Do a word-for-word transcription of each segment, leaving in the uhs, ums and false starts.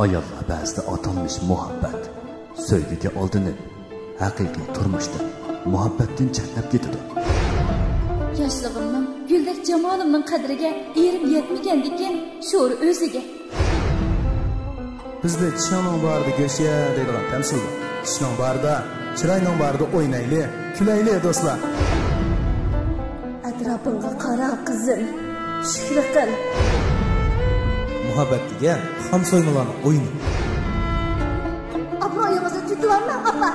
ئاياللار بەزىدە ئاتالمىش مۇھەببەت، سۆيگۈگە ئالدىنىپ، ھەقىقىي تۇرمۇشتىن، مۇھەببەتتىن چەتنەپ كېتىدۇ. ياشلىقىمنىڭ گۈلدەك جامالىمنىڭ قەدرىگە ئېرىم يەتمىگەندىكىن، شور ئۆزىگە. بىزدە چىشىڭنىڭ بارىدا گۆش يە دەيدىغان تەمسىل بار. چىشنىڭ بارىدا، چىراينىڭ بارىدا ئوينايلى، كۈلەيلى دوستلار. ئەتراپىڭغا قارا قىزىم، شۈكرى قىل. مۇھەببەت دېگەن خام سويمىلارنىڭ ئويۇنى. ئاپا، ئۆيىڭىزنى تېتىۋالماڭ، ئاپا.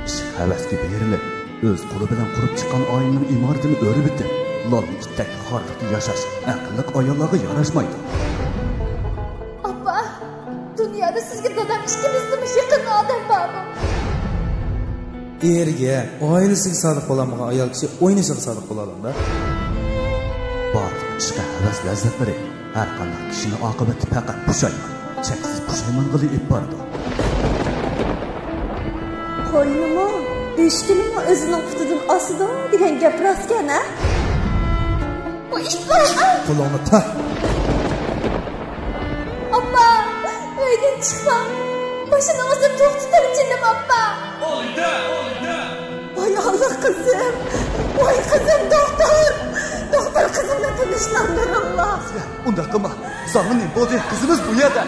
ئىشق ھەۋەسكە بېرىلىپ، ئۆز قولى بىلەن قۇرۇپ چىققان ئائىلىنىڭ ئىمارىتىنى ئۆرۈۋېتىپ، لالما ئىتتەك خارلىقتا ياشاش ئەقىللىق ئاياللارغا ياراشمايدۇ. ئاپا، دۇنيادا سىزگە دادام ئىككىمىزدىنمۇ يېقىن ئادەم بارمۇ؟ ئېرىگە، ئائىلىسىگە سادىق بولالمىغان ئايال كىشى ئوينىشىغا سادىق بولالامدا؟ بارلىق ئىشقا ھەۋەس لەززەتلىرى ھەر قانداق كىشىنىڭ ئاقىۋىتى پەقەت پۇشايمان، چەكسىز پۇشايمانغىلا ئېلىپ بارىدۇ. قوينىمۇ، ئۆچكىنىمۇ ئۆزىنىڭ پۇتىدىن ئاسىدۇ دېگەن گەپ راستكەن، ھە؟ بۇ ئىت بار. قولۇڭنى تارت. ئاپا، ئۆيدىن چىقماڭ. ماشىنىڭىزنى توختىتىڭ، جېنىم ئاپا. ۋاي ئاللا، قىزىم. ۋاي قىزىم، دوختۇر. دوختۇر، قىزىمنى تىنچلاندۇرۇڭلار. ئۇنداق قىلما. زاڭا نېمە بولدى؟ قىزىمىز بۇ يەردە.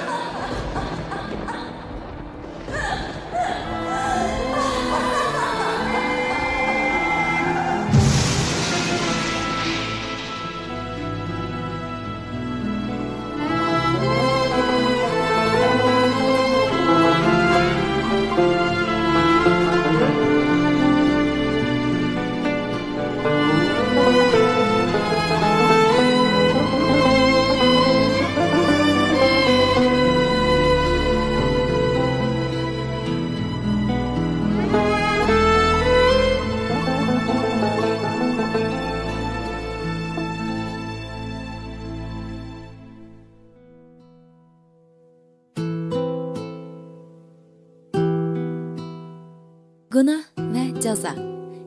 گۇناھ ۋە جازا.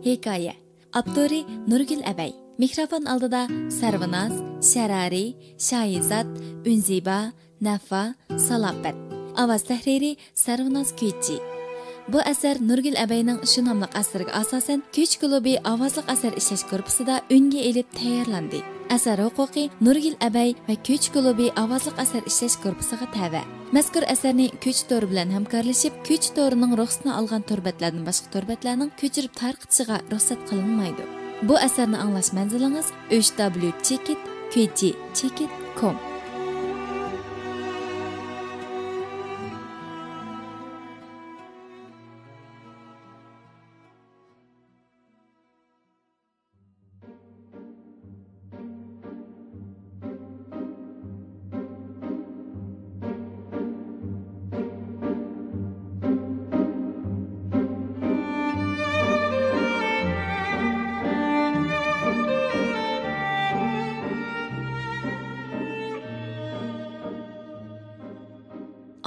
ھېكايە. ئاپتورى نۇرگۈل ئەبەي. مىكروفون ئالدىدا سەرۋىناز، شەرارى، شاھىزات، ئۈنزىبا، نەفا، سالاپەت. ئاۋاز تەھرىرى سەرۋىناز كۈيچى. بۇ ئەسەر نۇرگۈل ئەبەينىڭ شۇ ناملىق ئەسىرىگە ئاساسەن، كۈيچى كۇلۇبى ئاۋازلىق ئەسەر ئىشلەش گۇرۇپپىسىدا ئۈنگە ئېلىپ تەييارلاندى. ئەسەر ھوقۇقى نۇرگۈل ئەبەي ۋە كۈيچى كۇلۇبى ئاۋازلىق ئەسەر ئىشلەش گۇرۇپپىسىغا تەۋە. مەزكۇر ئەسەرنى كۈيچى تورى بىلەن ھەمكارلىشىپ، كۈيچى تورىنىڭ رۇخسىتىنى ئالغان تور بەتلەردىن باشقا تور بەتلەرنىڭ كۆچۈرۈپ تارقىتىشىغا رۇخسەت قىلىنمايدۇ. بۇ ئەسەرنى ئاڭلاش مەنزىلىڭىز ئۈچ دابليۇ چېكىت كۈيچى چېكىت كوم.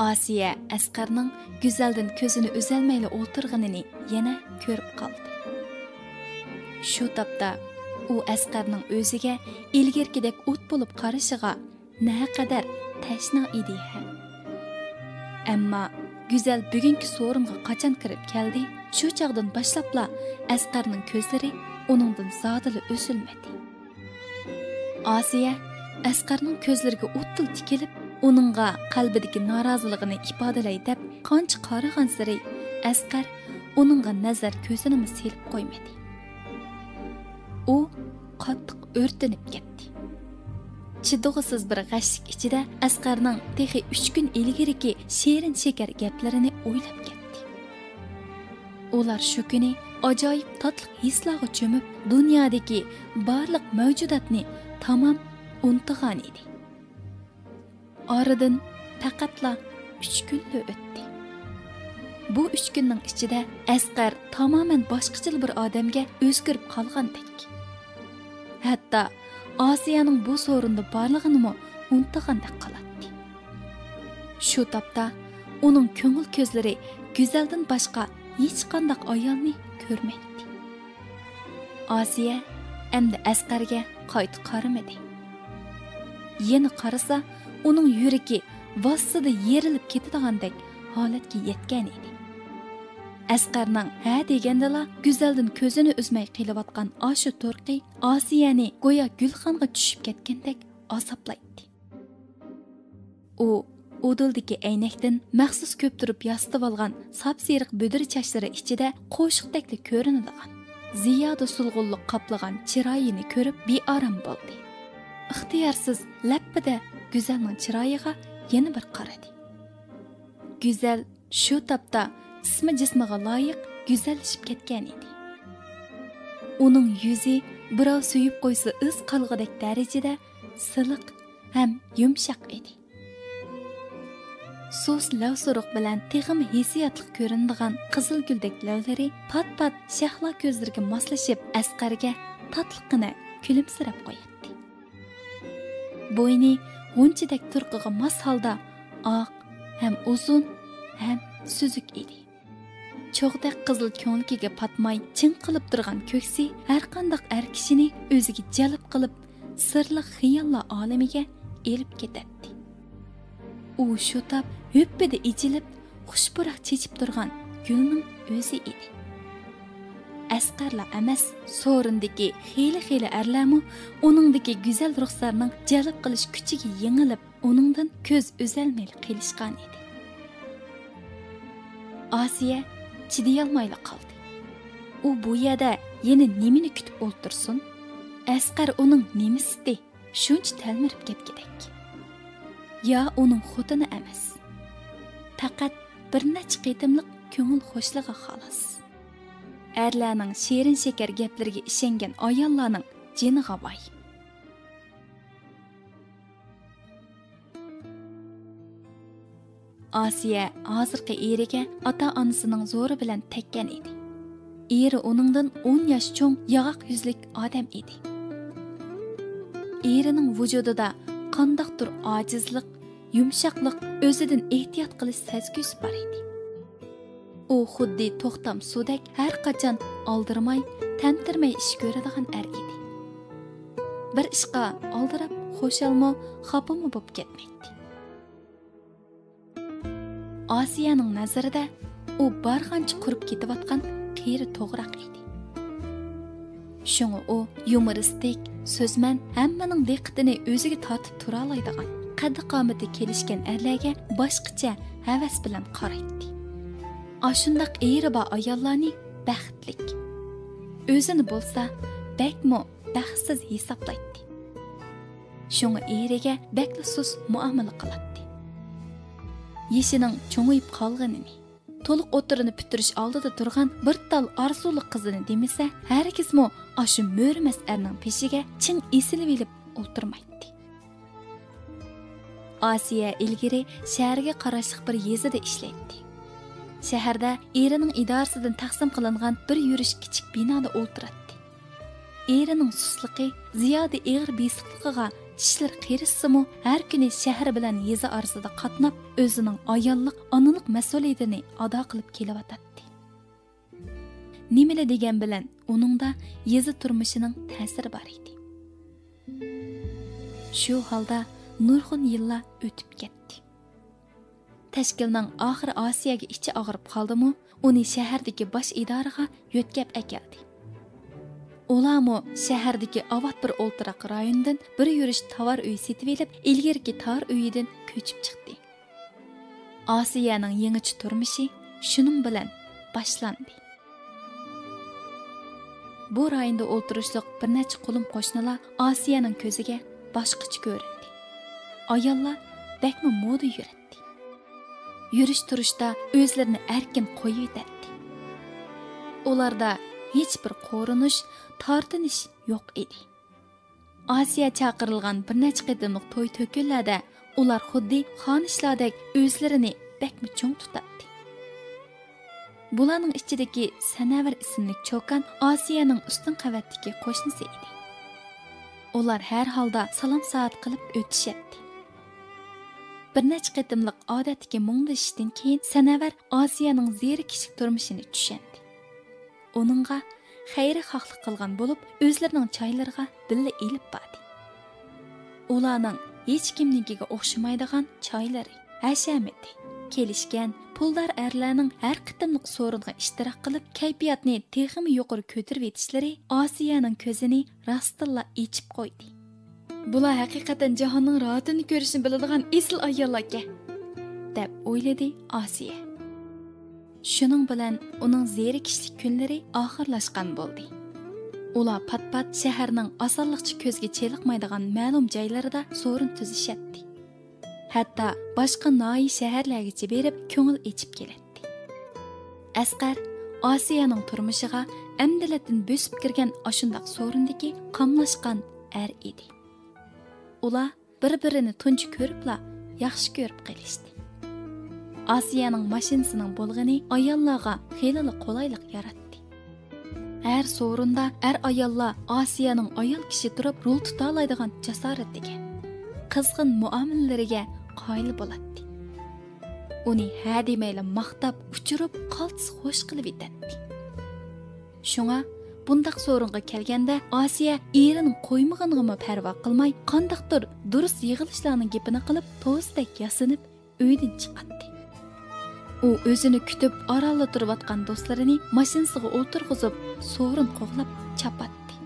ئاسىيە ئەسقەرنىڭ گۈزەلدىن كۆزىنى ئۈزەلمەيلا ئولتۇرغىنىنى يەنە كۆرۈپ قالدى. شۇ تاپتا ئۇ ئەسقەرنىڭ ئۆزىگە ئىلگىرىكىدەك ئوت بولۇپ قارىشىغا نەقەدەر تەشنا ئىدى ھە! ئەمما گۈزەل بۈگۈنكى سورۇنغا قاچان كىرىپ كەلدى، شۇ چاغدىن باشلاپلا ئەسقەرنىڭ كۆزلىرى ئۇنىڭدىن زادىلا ئۈزۈلمىدى. ئاسىيە ئەسقەرنىڭ كۆزلىرىگە ئوتتىل تىكىلىپ، ئۇنىڭغا قەلبىدىكى نارازىلىقىنى ئىپادىلەي دەپ قانچە قارىغانسېرى، ئەسقەر ئۇنىڭغا نەزەر كۆزىنىمۇ سېلىپ قويمىدى. ئۇ قاتتىق ئۆرتىنىپ كەتتى. چىدىغۇسىز بىر غەشلىك ئىچىدە ئەسقەرنىڭ تېخى ئۈچ كۈن ئىلگىرىكى شېرىن شېكەر گەپلىرىنى ئويلاپ كەتتى. ئۇلار شۇ كۈنى ئاجايىپ تاتلىق ھېسلارغا چۆمۈپ، دۇنيادىكى بارلىق مەۋجۇداتنى تامام ئۇنتۇغان ئىدى. ئارىدىن پەقەتلا ئۈچ كۈنلا ئۆتتى. بۇ ئۈچ كۈننىڭ ئىچىدە ئەسقەر تامامەن باشقىچىلا بىر ئادەمگە ئۆزگىرىپ قالغاندەك. ھەتتا ئاسىيەنىڭ بۇ سورۇندا بارلىقىنىمۇ ئۇنتۇغاندەك قىلاتتى. شۇ تاپتا ئۇنىڭ كۆڭۈل كۆزلىرى گۈزەلدىن باشقا ھېچقانداق ئايالنى كۆرمەيتتى. ئاسىيە ئەمدى ئەسقەرگە قايتا قارىمىدى. يەنە قارىسا، ئۇنىڭ يۈرىكى ۋاسسىدە يېرىلىپ كېتىدىغاندەك ھالەتكە يەتكەن ئىدى. ئەسقەرنىڭ ھە دېگەندىلا گۈزەلدىن كۆزىنى ئۈزمەي قېلىۋاتقان ئاشۇ تۇرقى ئاسىيەنى گويا گۈلخانغا چۈشۈپ كەتكەندەك ئازابلايتتى. ئۇ ئۇدۇلدىكى ئەينەكتىن مەخسۇس كۆپتۈرۈپ ياسىتىۋالغان ساپسېرىق بۈدرە چاچلىرى ئىچىدە قوشۇقتەكلا كۆرۈنىدىغان، زىيادە سولغۇنلۇق قاپلىغان چىرايىنى كۆرۈپ بىئارام بولدى. ئىختىيارسىز لەپپىدە گۈزەلنىڭ چىرايىغا يەنە بىر قارىدى. گۈزەل شۇ تاپتا ئىسمى جىسمىغا لايىق گۈزەللىشىپ كەتكەن ئىدى. ئۇنىڭ يۈزى بىراۋ سۆيۈپ قويسا ئىز قالغۇدەك دەرىجىدە سىلىق ھەم يۇمشاق ئىدى. سۇس لەۋسۇرۇق بىلەن تېخىمۇ ھېسسىياتلىق كۆرۈنىدىغان قىزىلگۈلدەك لەۋلىرى پات-پات شەھلا كۆزلىرىگە ماسلىشىپ، ئەسقەرگە تاتلىققىنە كۈلۈمسىرەپ قوياتتى. بوينى غۇنچىدەك تۇرقىغا ماس ھالدا ئاق ھەم ئۇزۇن ھەم سۈزۈك ئىدى. چوغدەك قىزىل كۆڭلىكىگە پاتماي چىڭقىلىپ تۇرغان كۆكسى ھەرقانداق ئەر كىشىنى ئۆزىگە جەلپ قىلىپ، سىرلىق خىياللار ئالىمىگە ئېلىپ كېتەتتى. ئۇ شۇ تاپ ھۈپپىدە ئېچىلىپ، خۇش پۇراق چېچىپ تۇرغان گۈلنىڭ ئۆزى ئىدى. ئەسقەرلا ئەمەس، سورۇندىكى خېلى-خېلى ئەرلەرمۇ ئۇنىڭدىكى گۈزەل رۇخسارنىڭ جەلپ قىلىش كۈچىگە يېڭىلىپ، ئۇنىڭدىن كۆز ئۈزەلمەيلا قېلىشقان ئىدى. ئاسىيە چىدىيالمايلا قالدى. ئۇ بۇ يەردە يەنە نېمىنى كۈتۈپ ئولتۇرسۇن؟ ئەسقەر ئۇنىڭ نېمىسىدى؟ شۇنچە تەلمۈرۈپ كەتكۈدەك. يا ئۇنىڭ خوتۇنى ئەمەس. پەقەت بىر نەچچە قېتىملىق كۆڭۈل خوشلىقى خالاس. ئەرلەرنىڭ شېرىن شېكەر گەپلىرىگە ئىشەنگەن ئاياللارنىڭ جېنىغا ۋاي. ئاسىيە ھازىرقى ئېرىگە ئاتا-ئانىسىنىڭ زورى بىلەن تەگكەن ئىدى. ئېرى ئۇنىڭدىن ئون ياش چوڭ، ياغاق يۈزلۈك ئادەم ئىدى. ئېرىنىڭ ۋۇجۇدىدا قانداقتۇر ئاجىزلىق، يۇمشاقلىق، ئۆزىدىن ئېھتىيات قىلىش سەزگۈسى بار ئىدى. ئۇ خۇددى توختام سۇدەك ھەر قاچان ئالدىرىماي، تەمتىرىمەي ئىش كۆرىدىغان ئەر ئىدى. بىر ئىشقا ئالدىراپ خۇشالمۇ، خاپىمۇ بولۇپ كەتمەيتتى. ئاسىيەنىڭ نەزىرىدە ئۇ بارغانچە قۇرۇپ كېتىۋاتقان قېرى توغراق ئىدى. شۇڭا ئۇ يۇمۇرىستىك، سۆزمەن، ھەممىنىڭ دىققىتىنى ئۆزىگە تارتىپ تۇرالايدىغان، قەددى-قامىتى كېلىشكەن ئەرلەرگە باشقىچە ھەۋەس بىلەن قارايتتى. ئاشۇنداق ئېرى بار ئاياللارنى بەختلىك، ئۆزىنى بولسا بەكمۇ بەختسىز ھېسابلايتتى. شۇڭا ئېرىگە بەكلا سۇس مۇئامىلە قىلاتتى. يېشىنىڭ چوڭىيىپ قالغىنىنى، تولۇق ئوتتۇرىنى پۈتتۈرۈش ئالدىدا تۇرغان بىر تال ئارزۇلۇق قىزىنى دېمىسە، ھەرگىزمۇ ئاشۇ مۆرىمەس ئەرنىڭ پېشىگە چىڭ ئېسىلىۋېلىپ ئولتۇرمايتتى. ئاسىيە ئىلگىرى شەھەرگە قاراشلىق بىر يېزىدا ئىشلەيتتى. شەھەردە ئېرىنىڭ ئىدارىسىدىن تەقسىم قىلىنغان بىر يۈرۈش كىچىك بىنادا ئولتۇراتتى. ئېرىنىڭ سۇسلۇقى، زىيادە ئېغىر بېسىقلىقىغا چىشلىرى قېرىشسىمۇ، ھەر كۈنى شەھەر بىلەن يېزا ئارىسىدا قاتناپ، ئۆزىنىڭ ئاياللىق، ئانىلىق مەسئۇلىيىتىنى ئادا قىلىپ كېلىۋاتاتتى. نېمىلا دېگەن بىلەن، ئۇنىڭدا يېزا تۇرمۇشىنىڭ تەسىرى بار ئىدى. شۇ ھالدا نۇرغۇن يىللار ئۆتۈپ كەتتى. تەشكىلنىڭ ئاخىرى ئاسىيەگە ئىچى ئاغرىپ قالدىمۇ، ئۇنى شەھەردىكى باش ئىدارىغا يۆتكەپ ئەكەلدى. ئۇلارمۇ شەھەردىكى ئاۋات بىر ئولتۇراق رايونىدىن بىر يۈرۈش تاۋار ئۆي سېتىۋېلىپ، ئىلگىرىكى تار ئۆيىدىن كۆچۈپ چىقتى. ئاسىيەنىڭ يېڭىچە تۇرمۇشى شۇنىڭ بىلەن باشلاندى. بۇ رايوندا ئولتۇرۇشلۇق بىر نەچچە قولۇم قوشنىلار ئاسىيەنىڭ كۆزىگە باشقىچە كۆرۈندى. ئاياللار بەكمۇ مودا يۈرەتتى. يۈرۈش تۇرۇشتا ئۆزلىرىنى ئەركىن قويۇۋېتەتتى. ئۇلاردا ھېچبىر قورۇنۇش، تارتىنىش يوق ئىدى. ئاسىيە چاقىرىلغان بىر نەچچە قېتىملىق توي-تۆكۈنلەردە ئۇلار خۇددى خانىشلاردەك ئۆزلىرىنى بەكمۇ چوڭ تۇتاتتى. بۇلارنىڭ ئىچىدىكى سەنەۋەر ئىسىملىك چوكان ئاسىيەنىڭ ئۈستۈن قەۋەتتىكى قوشنىسى ئىدى. ئۇلار ھەر ھالدا سالام-سائەت قىلىپ ئۆتۈشەتتى. بىر نەچچە قېتىملىق ئادەتتىكى مۇڭدىشىشتىن كېيىن سەنەۋەر ئاسىيەنىڭ زېرىكىشلىك تۇرمۇشىنى چۈشەندى. ئۇنىڭغا خەيرى خاھلىق قىلغان بولۇپ، ئۆزلىرىنىڭ چايلىرىغا بىللە ئېلىپ باردى. ئۇلارنىڭ ھېچكىمنىڭكىگە ئوخشىمايدىغان چايلىرى، ھەشەمىتى، كېلىشكەن، پۇلدار ئەرلەرنىڭ ھەر قېتىملىق سورۇنغا ئىشتىراك قىلىپ، كەيپىياتنى تېخىمۇ يۇقىرى كۆتۈرۈۋېتىشلىرى ئاسىيەنىڭ كۆزىنى راستتىنلا ئېچىپ قويدى. «بۇلار ھەقىقەتەن جاھاننىڭ راھىتىنى كۆرۈشنى بىلىدىغان ئېسىل ئاياللاركەن»، دەپ ئويلىدى ئاسىيە. شۇنىڭ بىلەن ئۇنىڭ زېرىكىشلىك كۈنلىرى ئاخىرلاشقان بولدى. ئۇلار پات-پات شەھەرنىڭ ئاسانلىقچە كۆزگە چېلىقمايدىغان مەلۇم جايلىرىدا سورۇن تۈزىشەتتى. ھەتتا باشقا ناھىيە شەھەرلەرگىچە بېرىپ كۆڭۈل ئېچىپ كېلەتتى. ئەسقەر ئاسىيەنىڭ تۇرمۇشىغا ئەمدىلەتىن بۆسۈپ كىرگەن ئاشۇنداق سورۇندىكى قاملاشقان ئەر ئىدى. ئۇلار بىر-بىرىنى تۇنجى كۆرۈپلا ياخشى كۆرۈپ قېلىشتى. ئاسىيەنىڭ ماشىنىسىنىڭ بولغىنى ئاياللارغا خېلىلا قولايلىق ياراتتى. ھەر سورۇندا ئەر-ئاياللار ئاسىيەنىڭ ئايال كىشى تۇرۇپ رول تۇتالايدىغان جاسارىتىگە، قىزغىن مۇئامىلىلىرىگە قايىل بولاتتى. ئۇنى ھە دېمەيلا ماختاپ، ئۇچۇرۇپ، قالتىس خوش قىلىۋېتەتتى. شۇڭا بۇنداق سورۇنغا كەلگەندە ئاسىيە ئېرىنىڭ قويمىغىنىغىمۇ پەرۋا قىلماي، قانداقتۇر دۇرۇس يىغىلىشلارنىڭ گېپىنى قىلىپ، توزىدەك ياسىنىپ ئۆيدىن چىقاتتى. ئۇ ئۆزىنى كۈتۈپ ئارانلا تۇرۇۋاتقان دوستلىرىنى ماشىنىسىغا ئولتۇرغۇزۇپ، سورۇن قوغلاپ چاپاتتى.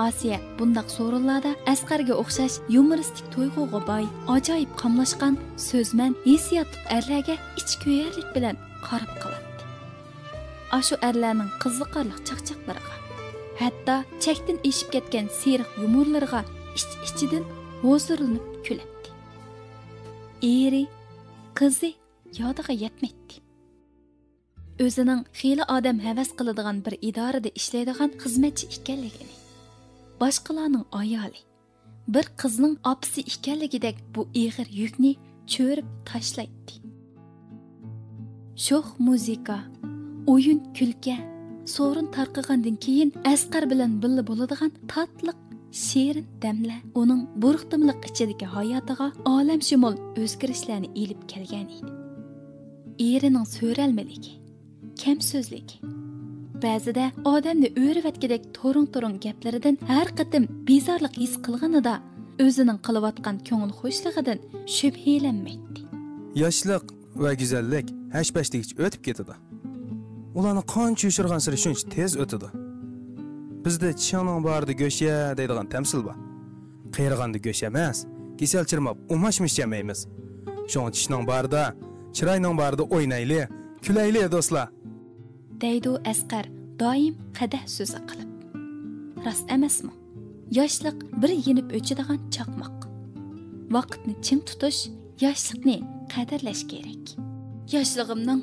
ئاسىيە بۇنداق سورۇنلاردا ئەسقەرگە ئوخشاش يۇمۇرىستىك تۇيغۇغا باي، ئاجايىپ قاملاشقان، سۆزمەن، ھېسسىياتلىق ئەرلەرگە ئىچكۆيەرلىك بىلەن قاراپ قالاتتى. ئاشۇ ئەرلەرنىڭ قىزىقارلىق چاقچاقلىرىغا، ھەتتا چەكتىن ئېشىپ كەتكەن سېرىق يۇمۇرلىرىغا ئىچ-ئىچىدىن ھۇزۇرلىنىپ كۈلەتتى. ئېرى، قىزى يادىغا يەتمەيتتى. ئۆزىنىڭ خېلى ئادەم ھەۋەس قىلىدىغان بىر ئىدارىدە ئىشلەيدىغان خىزمەتچى ئىكەنلىكىنى، باشقىلارنىڭ ئايالى، بىر قىزنىڭ ئاپىسى ئىكەنلىكىدەك بۇ ئېغىر يۈكنى چۆرۈپ تاشلايتتى. شوخ مۇزىكا، ئويۇن-كۈلكە، سورۇن تارقىغاندىن كېيىن ئەسقەر بىلەن بىللە بولىدىغان تاتلىق، شېرىن دەملەر ئۇنىڭ بۇرۇقتۇملۇق ئىچىدىكى ھاياتىغا ئالەمشۇمۇل ئۆزگىرىشلەرنى ئېلىپ كەلگەن ئىدى. ئېرىنىڭ سۆرەلمىلىكى، كەم سۆزلۈكى، بەزىدە ئادەمنى ئۆرۈۋەتكۈدەك تورۇڭ-تورۇڭ گەپلىرىدىن ھەر قېتىم بىزارلىق ھېس قىلغىنىدا، ئۆزىنىڭ قىلىۋاتقان كۆڭۈل خۇشلۇقىدىن شۈبھىلەنمەيتتى. ياشلىق ۋە گۈزەللىك ھەش-پەش دېگۈچە ئۆتۈپ كېتىدۇ. ئۇلارنى قانچە يوشۇرغانسېرى شۇنچە تېز ئۆتىدۇ. بىزدە «چىشىڭنىڭ بارىدا گۆش يە» دەيدىغان تەمسىل بار. قېرىغاندا گۆش ئەمەس، كېسەل چىرماپ ئۇماچمۇ ئىچەلمەيمىز. شۇڭا چىشنىڭ بارىدا، چىراينىڭ بارىدا ئوينايلى، كۈلەيلى، دوستلار! دەيدۇ ئەسقەر دائىم قەدەھ سۆزى قىلىپ. راست ئەمەسمۇ؟ ياشلىق بىر يېنىپ ئۆچىدىغان چاقماق. ۋاقىتنى چىڭ تۇتۇش، ياشلىقنى قەدىرلەش كېرەك. ياشلىقىمنىڭ،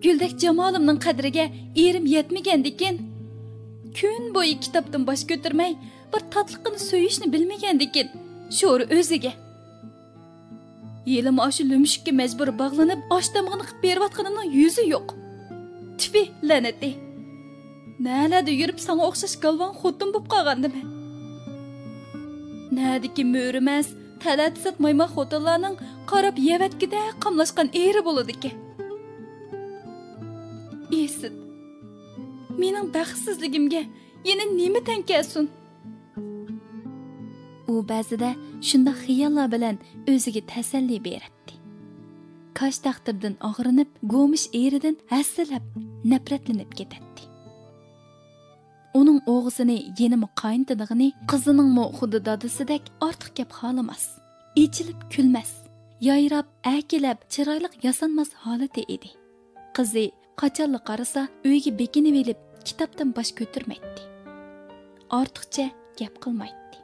گۈلدەك جامالىمنىڭ قەدرىگە ئېرىم يەتمىگەندىكىن، كۈن بويى كىتابتىن باش كۆتۈرمەي، بىر تاتلىقىنى سۆيۈشنى بىلمىگەندىكىن، شورى ئۆزىگە. ھېلىمۇ ئاشۇ لۈمشۈككە مەجبۇر باغلىنىپ، ئاش تامىقىنى قىلىپ بېرىۋاتقىنىمنىڭ يۈزى يوق. تۈفى، لەنىتى! نەلەردە يۈرۈپ ساڭا ئوخشاش گالۋاڭ خوتۇن بوپ قالغاندىمەن؟ نەدىكى مۆرىمەس، تەلەتسەت مايما خوتۇنلارنىڭ قاراپ يەۋەتكۈدەك قاملاشقان ئېرى بولىدىكەن. ئېسىت، مېنىڭ بەختسىزلىكىمگە يەنە نېمە تەڭ كەلسۇن؟ ئۇ بەزىدە شۇنداق خىياللار بىلەن ئۆزىگە تەسەللى بېرەتتى. كاش تەقدىردىن ئاغرىنىپ، گومۇش ئېرىدىن ھەسسىلەپ، نەپرەتلىنىپ كېتەتتى. ئۇنىڭ ئوغىسىنى يەنىمۇ قاينىتىدىغىنى، قىزىنىڭمۇ خۇددى دادىسىدەك ئارتۇق گەپ خالىماس، ئېچىلىپ كۈلمەس، يايراپ، ئەركىلەپ، چىرايلىق ياسانماس ھالىتى ئىدى. قىزى قاچانلا قارىسا، ئۆيگە بېكىنىۋېلىپ، كىتابتىن باش كۆتۈرمەيتتى. ئارتۇقچە گەپ قىلمايتتى.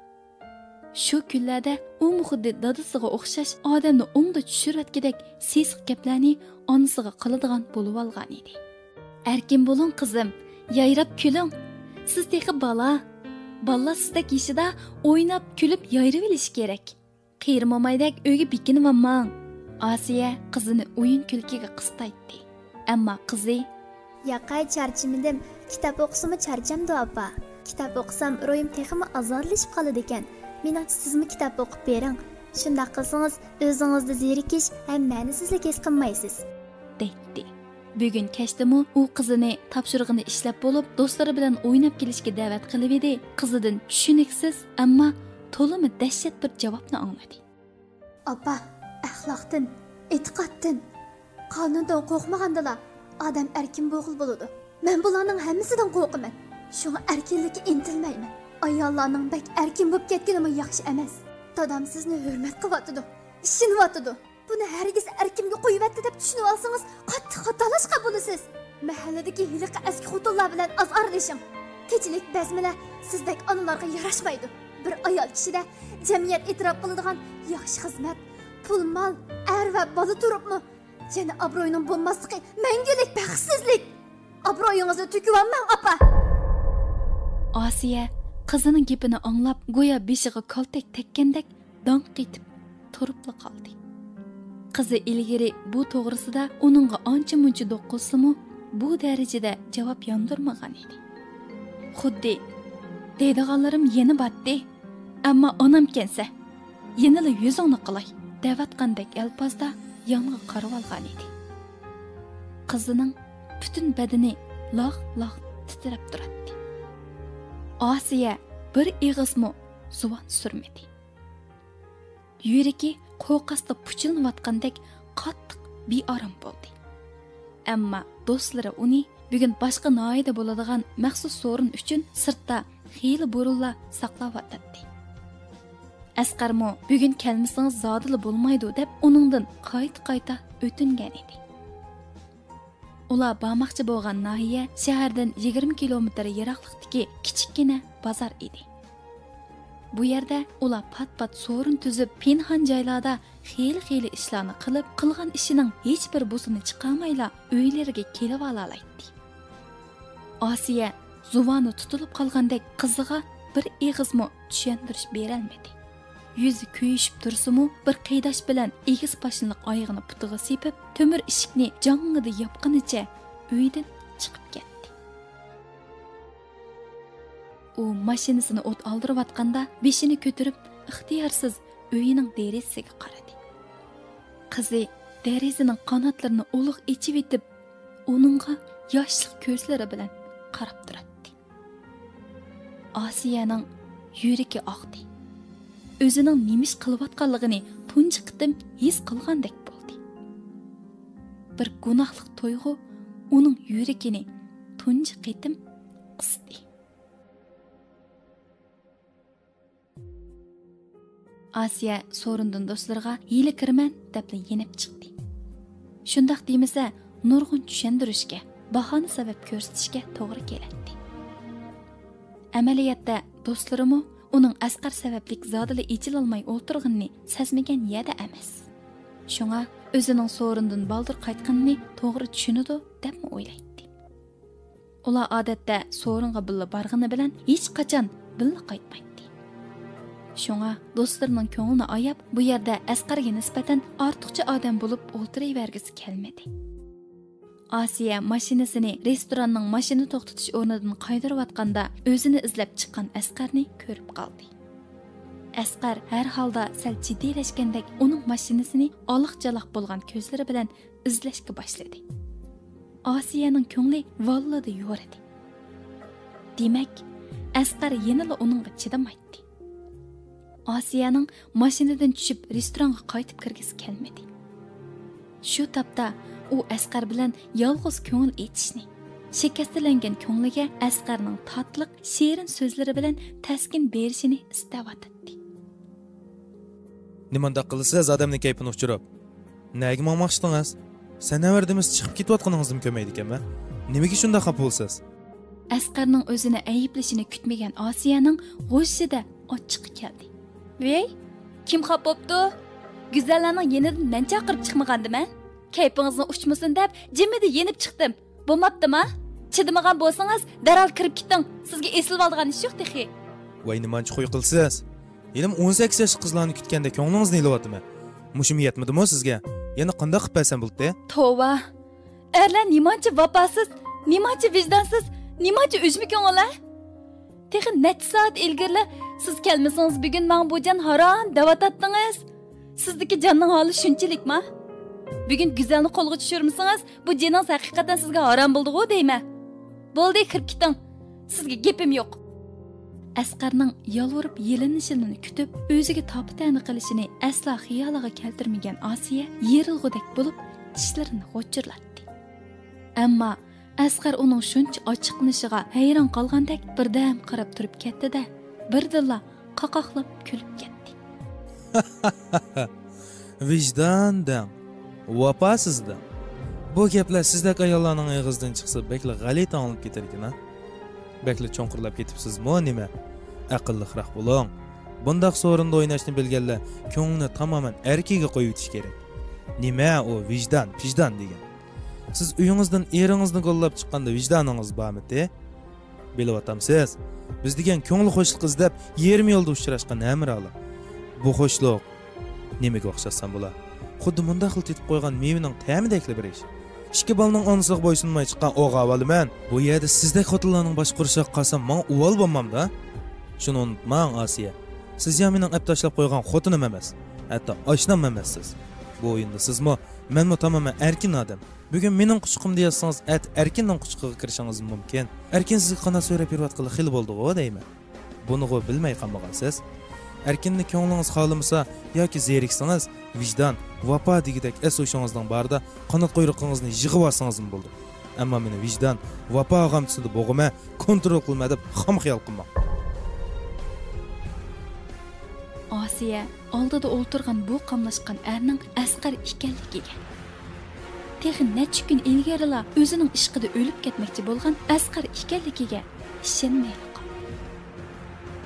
شۇ كۈنلەردە ئۇمۇ خۇددى دادىسىغا ئوخشاش ئادەمنى ئوڭدا چۈشۈرۈۋەتكۈدەك سېسىق گەپلەرنى ئانىسىغا قىلىدىغان بولۇۋالغان ئىدى. ئەركىن بولۇڭ، قىزىم، يايراپ كۈلۈڭ. سىز تېخى بالا. بالىلار سىزدەك يېشىدا ئويناپ، كۈلۈپ، يايرىۋېلىشى كېرەك. قېرى مومايدەك ئۆيگە بېكىنىۋالماڭ. ئاسىيە قىزىنى ئويۇن-كۈلكىگە قىستايتتى. ئەمما قىزى، ياقەي، چارچىمىدىم. كىتاب ئوقۇسىمۇ چارچامدۇ، ئاپا؟ كىتاب ئوقۇسام روھىم تېخىمۇ ئازادىلىشىپ قالىدىكەن. مېنىڭچە سىزمۇ كىتاب ئوقۇپ بېرىڭ. شۇنداق قىلسىڭىز ئۆزىڭىزدە زېرىكىش ھەم مەنىسىزلىك ھېس قىلمايسىز، دەيتتى. بۈگۈن كەچتىمۇ ئۇ قىزىنى تاپشۇرۇقىنى ئىشلەپ بولۇپ، دوستلىرى بىلەن ئويناپ كېلىشكە دەۋەت قىلىۋىدى، قىزىدىن چۈشىنىكسىز، ئەمما تولىمۇ دەھشەت بىر جاۋابنى ئاڭلىدى. ئاپا، ئەخلاقتىن، ئېتىقادتىن، قانۇندىن قورقمىغاندىلا ئادەم ئەركىن بولغىلى بولىدۇ. مەن بۇلارنىڭ ھەممىسىدىن قورقىمەن. شۇڭا ئەركىنلىككە ئىنتىلمەيمەن. ئاياللارنىڭ بەك ئەركىن بولۇپ كەتكىنىمۇ ياخشى ئەمەس. دادام سىزنى ھۆرمەت قىلىۋاتىدۇ، ئىشىنىۋاتىدۇ. بۇنى ھەرگىز ئەركىنگە قويۇۋەتتى دەپ چۈشىنىۋالسىڭىز، قاتتىق خاتالاشقان بولىسىز. مەھەللىدىكى ھېلىقى ئەسكى خوتۇنلار بىلەن ئاز ئارىلىشىڭ. كېچىلىك بەزمىلەر سىزدەك ئانىلارغا ياراشمايدۇ. بىر ئايال كىشىدە جەمئىيەت ئېتىراپ قىلىدىغان ياخشى خىزمەت، پۇل-مال، ئەر ۋە بالا تۇرۇپمۇ، يەنە ئابرۇينىڭ بولماسلىقى مەڭگۈلۈك بەختسىزلىك. ئابرۇيىڭىزنى تۆكۈۋالماڭ، ئاپا! ئاسىيە قىزىنىڭ گېپىنى ئاڭلاپ، گويا بېشىغا كالتەك تەگكەندەك داڭ قېتىپ تۇرۇپلا قالدى. قىزى ئىلگىرى بۇ توغرىسىدا ئۇنىڭغا ئانچە-مۇنچە دوق قىلسىمۇ، بۇ دەرىجىدە جاۋاب ياندۇرمىغان ئىدى. خۇددى، «دەيدىغانلىرىم يەنە باتتى، ئەمما ئانامكەنسە، يەنىلا يۈزۈڭنى قىلاي» دەۋاتقاندەك ئەلپازدا يانغا قارىۋالغان ئىدى. قىزىنىڭ پۈتۈن بەدىنى لاغ-لاغ تىترەپ تۇراتتى. ئاسىيە بىر ئېغىزمۇ زۇۋان سۈرمىدى. يۈرىكى قوقاستا پۇچىلىنىۋاتقاندەك قاتتىق بىئارام بولدى. ئەمما دوستلىرى ئۇنى بۈگۈن باشقا ناھىيەدە بولىدىغان مەخسۇس سورۇن ئۈچۈن سىرتتا خېلى بۇرۇنلا ساقلاۋاتاتتى. ئەسقەرمۇ «بۈگۈن كەلمىسىڭىز زادىلا بولمايدۇ» دەپ ئۇنىڭدىن قايتا-قايتا ئۆتۈنگەن ئىدى. ئۇلار بارماقچى بولغان ناھىيە شەھەردىن يىگىرمە كىلومېتىر يىراقلىقتىكى كىچىككىنە بازار ئىدى. بۇ يەردە ئۇلار پات-پات سورۇن تۈزۈپ، پىنھان جايلاردا خېلى-خېلى ئىشلارنى قىلىپ، قىلغان ئىشىنىڭ ھېچبىر بۇسىنى چىقارمايلا ئۆيلىرىگە كېلىۋالالايتتى. ئاسىيە زۇۋانى تۇتۇلۇپ قالغاندەك قىزىغا بىر ئېغىزمۇ چۈشەندۈرۈش بېرەلمىدى. يۈزى كۆيۈشۈپ تۇرسىمۇ، بىر قېيىداش بىلەن ئېگىز پاشنىلىق ئايىغىنى پۇتىغا سېپىپ، تۆمۈر ئىشىكنى جاڭڭىدە ياپقىنىچە ئۆيدىن چىقىپ كەتتى. ئۇ ماشىنىسىنى ئوت ئالدۇرۇۋاتقاندا، بېشىنى كۆتۈرۈپ، ئىختىيارسىز ئۆيىنىڭ دېرىزىسىگە قارىدى. قىزى دېرىزىنىڭ قاناتلىرىنى ئۇلۇغ ئېچىۋېتىپ، ئۇنىڭغا ياشلىق كۆزلىرى بىلەن قاراپ تۇراتتى. ئاسىيەنىڭ يۈرىكى ئاغدى. ئۆزىنىڭ نېمە ئىش قىلىۋاتقانلىقىنى تۇنجى قېتىم ھېس قىلغاندەك بولدى. بىر گۇناھلىق تۇيغۇ ئۇنىڭ يۈرىكىنى تۇنجى قېتىم قىستى. ئاسىيە سورۇندىن دوستلىرىغا «ھېلى كىرىمەن» دەپلا يېنىپ چىقتى. شۇنداق دېمىسە، نۇرغۇن چۈشەندۈرۈشكە، باھانە سەۋەب كۆرسىتىشكە توغرا كېلەتتى. ئەمەلىيەتتە دوستلىرىمۇ ئۇنىڭ ئەسقەر سەۋەبلىك زادىلا ئېچىلالماي ئولتۇرغىنىنى سەزمىگەن يەردە ئەمەس. شۇڭا ئۆزىنىڭ سورۇندىن بالدۇر قايتقىنىنى توغرا چۈشىنىدۇ دەپمۇ ئويلايتتى. ئۇلار ئادەتتە سورۇنغا بىللە بارغىنى بىلەن ھېچقاچان بىللە قايتمايتتى. شۇڭا دوستلىرىنىڭ كۆڭلىنى ئاياپ، بۇ يەردە ئەسقەرگە نىسبەتەن ئارتۇقچە ئادەم بولۇپ ئولتۇرۇۋەرگۈسى كەلمىدى. ئاسىيە ماشىنىسىنى رېستوراننىڭ ماشىنا توختىتىش ئورنىدىن قايدۇرۇۋاتقاندا، ئۆزىنى ئىزلەپ چىققان ئەسقەرنى كۆرۈپ قالدى. ئەسقەر ھەر ھالدا سەل جىددىيلەشكەندەك ئۇنىڭ ماشىنىسىنى ئالاق-چالاق بولغان كۆزلىرى بىلەن ئىزلەشكە باشلىدى. ئاسىيەنىڭ كۆڭلى ۋاللىدا يورىدى. دېمەك، ئەسقەر يەنىلا ئۇنىڭغا چىدىمايتتى. ئاسىيەنىڭ ماشىنىدىن چۈشۈپ رېستورانغا قايتىپ كىرگۈسى كەلمىدى. شۇ تاپتا ئۇ ئەسقەر بىلەن يالغۇز كۆڭۈل ئېچىشنى، شىكەستلەنگەن كۆڭلىگە ئەسقەرنىڭ تاتلىق، شېرىن سۆزلىرى بىلەن تەسكىن بېرىشىنى ئىستەۋاتاتتى. نېمانداق قىلىسىز ئادەمنىڭ كەيپىنى ئۇچۇرۇپ؟ نەگە ماڭماقچىدىڭىز؟ سەنەۋەردىمىز چىقىپ كېتىۋاتقىنىڭىزنىمۇ كۆرمەيدىكەنمەن. نېمىگە شۇنداق خاپا بولىسىز؟ ئەسقەرنىڭ ئۆزىنى ئەيىبلىشىنى كۈتمىگەن ئاسىيەنىڭ غۇژژىدە ئاچچىقى كەلدى. ۋېي، كىم خاپا بوپتۇ؟ گۈزەللەرنىڭ يېنىدىن مەن چاقىرىپ چىقمىغاندىمەن؟ كەيپىڭىزنىڭ ئۇچمىسۇن دەپ جىممىدە يېنىپ چىقتىم. بولماپتىما؟ چىدىمىغان بولسىڭىز، دەرھال كىرىپ كېتىڭ. سىزگە ئېسىلىۋالىدىغان ئىش يوق تېخى. ۋاي، نېمانچە خۇي قىلىسىز؟ ھېلىمۇ ئون سەككىز ياشلىق قىزلارنى كۈتكەندە كۆڭلىڭىزنى ئېلىۋاتىمەن. مۇشۇمۇ يەتمىدىمۇ سىزگە؟ يەنە قانداق قىلىپ بەرسەم بولدى؟ توۋا! ئەرلەر نېمانچە ۋاپاسىز، نېمانچە ۋىجدانسىز، نېمانچە ئۈجمە كۆڭۈل ھە؟ تېخى نەچچە سائەت ئىلگىرىلا، «سىز كەلمىسىڭىز بۈگۈن ماڭا بۇ جان ھارام» دەۋاتاتتىڭىز. سىزدىكى جاننىڭ ھالى شۇنچىلىكما؟ بۈگۈن گۈزەلنى قولغا چۈشۈرمىسىڭىز، بۇ جېنىڭىز ھەقىقەتەن سىزگە ھارام بولدىغۇ دەيمەن. بولدى، كىرىپ كېتىڭ. سىزگە گېپىم يوق. ئەسقەرنىڭ يالۋۇرۇپ يېلىنىشىنى كۈتۈپ، ئۆزىگە تاپا-تەنە قىلىشىنى ئەسلا خىيالىغا كەلتۈرمىگەن ئاسىيە يېرىلغۇدەك بولۇپ، چىشلىرىنى غۇچۇرلاتتى. ئەمما ئەسقەر ئۇنىڭ شۇنچە ئاچچىقلىنىشىغا ھەيران قالغاندەك بىردەم قاراپ تۇرۇپ كەتتى-دە، بىردىنلا قاقاقلاپ كۈلۈپ كەتتى. ۋىجدان دەڭ، ۋاپاسىز دەڭ. بۇ گەپلەر سىزدەك ئاياللارنىڭ ئېغىزىدىن چىقسا، بەكلا غەلىتە ئاڭلىنىپ كېتەركىن ھە. بەكلا چوڭقۇرلاپ كېتىپسىزمۇ نېمە؟ ئەقىللىقراق بولۇڭ. بۇنداق سورۇندا ئويناشنى بىلگەنلەر كۆڭلىنى تامامەن ئەركىگە قويۇۋېتىش كېرەك. نېمە ئۇ ۋىجدان، پىجدان دېگەن؟ سىز ئۆيىڭىزدىن ئېرىڭىزنى گوللاپ چىققاندا ۋىجدانىڭىز بارمىتى؟ بىلىۋاتامسىز، بىز دېگەن كۆڭلى خوشلۇق ئىزدەپ يېرىم يولدا ئۇچراشقان ھەمراھلار. بۇ خوشلۇق نېمىگە ئوخشاتسام بولا؟ خۇددى مۇنداقلا تېتىپ قويغان مېۋىنىڭ تەمىدەكلا بىر ئىش. ئىككى بالىنىڭ ئانىسىغا بويسۇنماي چىققان ئوغا بالىمەن. بۇ يەردە سىزدەك خوتۇنلارنىڭ باشقۇرۇشىغا قالسام ماڭا ئۇۋال بولمامدا؟ شۇنى ئۇنتۇماڭ ئاسىيە، سىز يا مېنىڭ ئەپ تاشلاپ قويغان خوتۇنۇم ئەمەس، ھەتتا ئاشنام ئەمەسسىز. بۇ ئويۇندا سىزمۇ، مەنمۇ تامامەن ئەركىن ئادەم. بۈگۈن مېنىڭ قۇچىقىمدا ياتسىڭىز، ئەتە ئەركىننىڭ قۇچىقىغا كىرىشىڭىز مۇمكىن. ئەركىن سىزگە قانات سۆرەپ يۈرۈۋاتقىلى خېلى بولدىغۇ دەيمەن. بۇنىغۇ بىلمەي قالمىغانسىز. ئەركىننى كۆڭلىڭىز خالىمىسا ياكى زېرىكسىڭىز، ۋىجدان، ۋاپا دېگۈدەك ئەس-ھوشىڭىزنىڭ بارىدا قانات قۇيرۇقىڭىزنى يىغىۋالسىڭىزمۇ بولىدۇ. ئەمما مېنى ۋىجدان، ۋاپا غامچىسىدا بوغىمەن، كونترول قىلىمەن دەپ خام خىيال قىلماڭ. ئاسىيە ئالدىدا ئولتۇرغان بۇ قاملاشقان ئەرنىڭ ئەسقەر ئىكەنلىكىگە، تېخى نەچچە كۈن ئىلگىرىلا ئۆزىنىڭ ئىشقىدا ئۆلۈپ كەتمەكچى بولغان ئەسقەر ئىكەنلىكىگە ئىشەنمەيلا قالدى.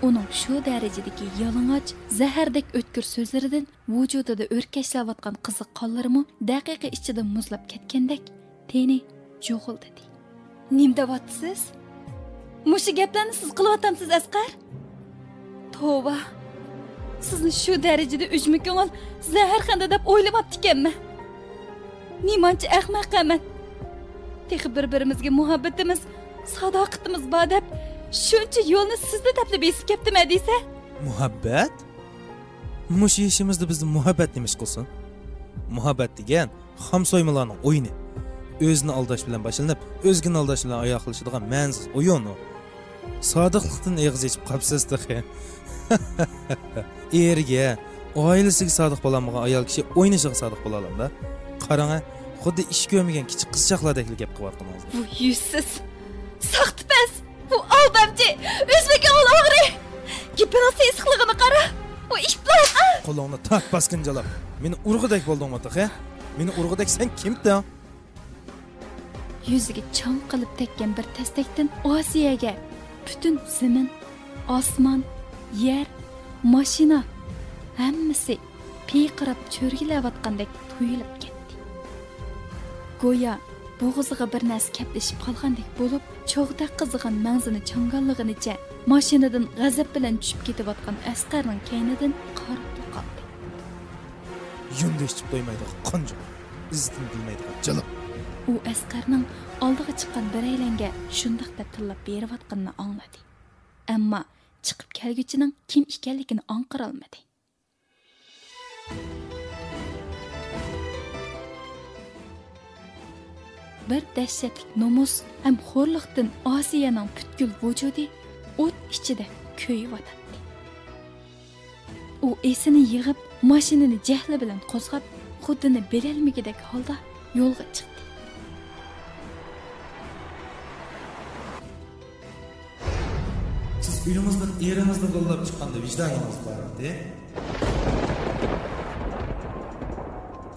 ئۇنىڭ شۇ دەرىجىدىكى يالىڭاچ، زەھەردەك ئۆتكۈر سۆزلىرىدىن ۋۇجۇدىدا ئۆركەشلەۋاتقان قىزىق قانلىرىمۇ دەقىقە ئىچىدە مۇزلاپ كەتكەندەك، تېنى جۇغۇلدىدى. نېمە دەۋاتىسىز؟ مۇشۇ گەپلەرنى سىز قىلىۋاتامسىز، ئەسقەر؟ توۋا، سىزنى شۇ دەرىجىدە ئۈجمە كۆڭۈل، زەھەرخەندە دەپ ئويلىماپتىكەنمەن. نېمانچە ئەخمەققەنمەن. تېخى بىر-بىرىمىزگە مۇھەببىتىمىز، ساداقىتىمىز بار دەپ، شۇنچە يولنى سىزنى دەپلا بېسىپ كەپتىمەن دېسە. مۇھەببەت؟ مۇشۇ يېشىمىزدا بىزدە مۇھەببەت نېمە ئىش قىلسۇن؟ مۇھەببەت دېگەن خام سويمىلارنىڭ ئويۇنى. ئۆزىنى ئالداش بىلەن باشلىنىپ، ئۆزگىنى ئالداش بىلەن ئاياغلىشىدىغان مەنىسىز ئويۇن ئۇ. سادىقلىقتىن ئېغىز ئېچىپ قاپسىز تېخى. ئېرىگە، ئائىلىسىگە سادىق بولالمىغان ئايال كىشى ئوينىشىغا سادىق بولالامدا؟ قاراڭە، خۇددى ئىش كۆرمىگەن كىچىك قىزچاقلاردەكلا گەپ قىلىۋاتقىنىڭىز. بۇ يۈزسىز، ساختىپەز، بۇ ئالدامچى، ئۆزبېكى ئوغرى. گېپىنىڭ سېسىقلىقىغا قارا، بۇ ئىپلاس. قولۇڭنى تارت، باسكىنجالاپ. مېنى ئۇرغۇدەك بولدۇڭمۇ تېخى؟ مېنى ئۇرغۇدەك سەن كىمتىڭ؟ يۈزىگە چاڭقىلىپ تەگكەن بىر تەستەكتىن ئاسىيەگە پۈتۈن زېمىن، ئاسمان، يەر، ماشىنا، ھەممىسى پىرقىراپ چۆرگىلەۋاتقاندەك تۇيۇلۇپ كەتتى. گويا بوغۇزىغا بىر نەرسە كەپلىشىپ قالغاندەك بولۇپ، چوغدەك قىزىغان مەڭزىنى چاڭگاللىغىنىچە ماشىنىدىن غەزەپ بىلەن چۈشۈپ كېتىۋاتقان ئەسقەرنىڭ كەينىدىن قاراپلا قالدى. يۇندى ئىچىپ تويمايدىغان قانجۇق، ئىززىتىنى بىلمەيدىغان جىلىق. ئۇ ئەسقەرنىڭ ئالدىغا چىققان بىرەيلەنگە شۇنداق دەپ تىللاپ بېرىۋاتقىنىنى ئاڭلىدى. ئەمما چىقىپ كەلگۈچىنىڭ كىم ئىكەنلىكىنى ئاڭقىرالمىدى. بىر دەھشەتلىك نومۇس ھەم خورلۇقتىن ئاسىيەنىڭ پۈتكۈل ۋۇجۇدى ئوت ئىچىدە كۆيۈۋاتاتتى. ئۇ ئېسىنى يىغىپ، ماشىنىنى جەھلى بىلەن قوزغاپ، خۇدىنى بىلەلمىگۈدەك ھالدا يولغا چىقتى. سىز ئۆيىڭىزدىن ئېرىڭىزنى گوللاپ چىققاندا ۋىجدانىڭىز بارمىدى؟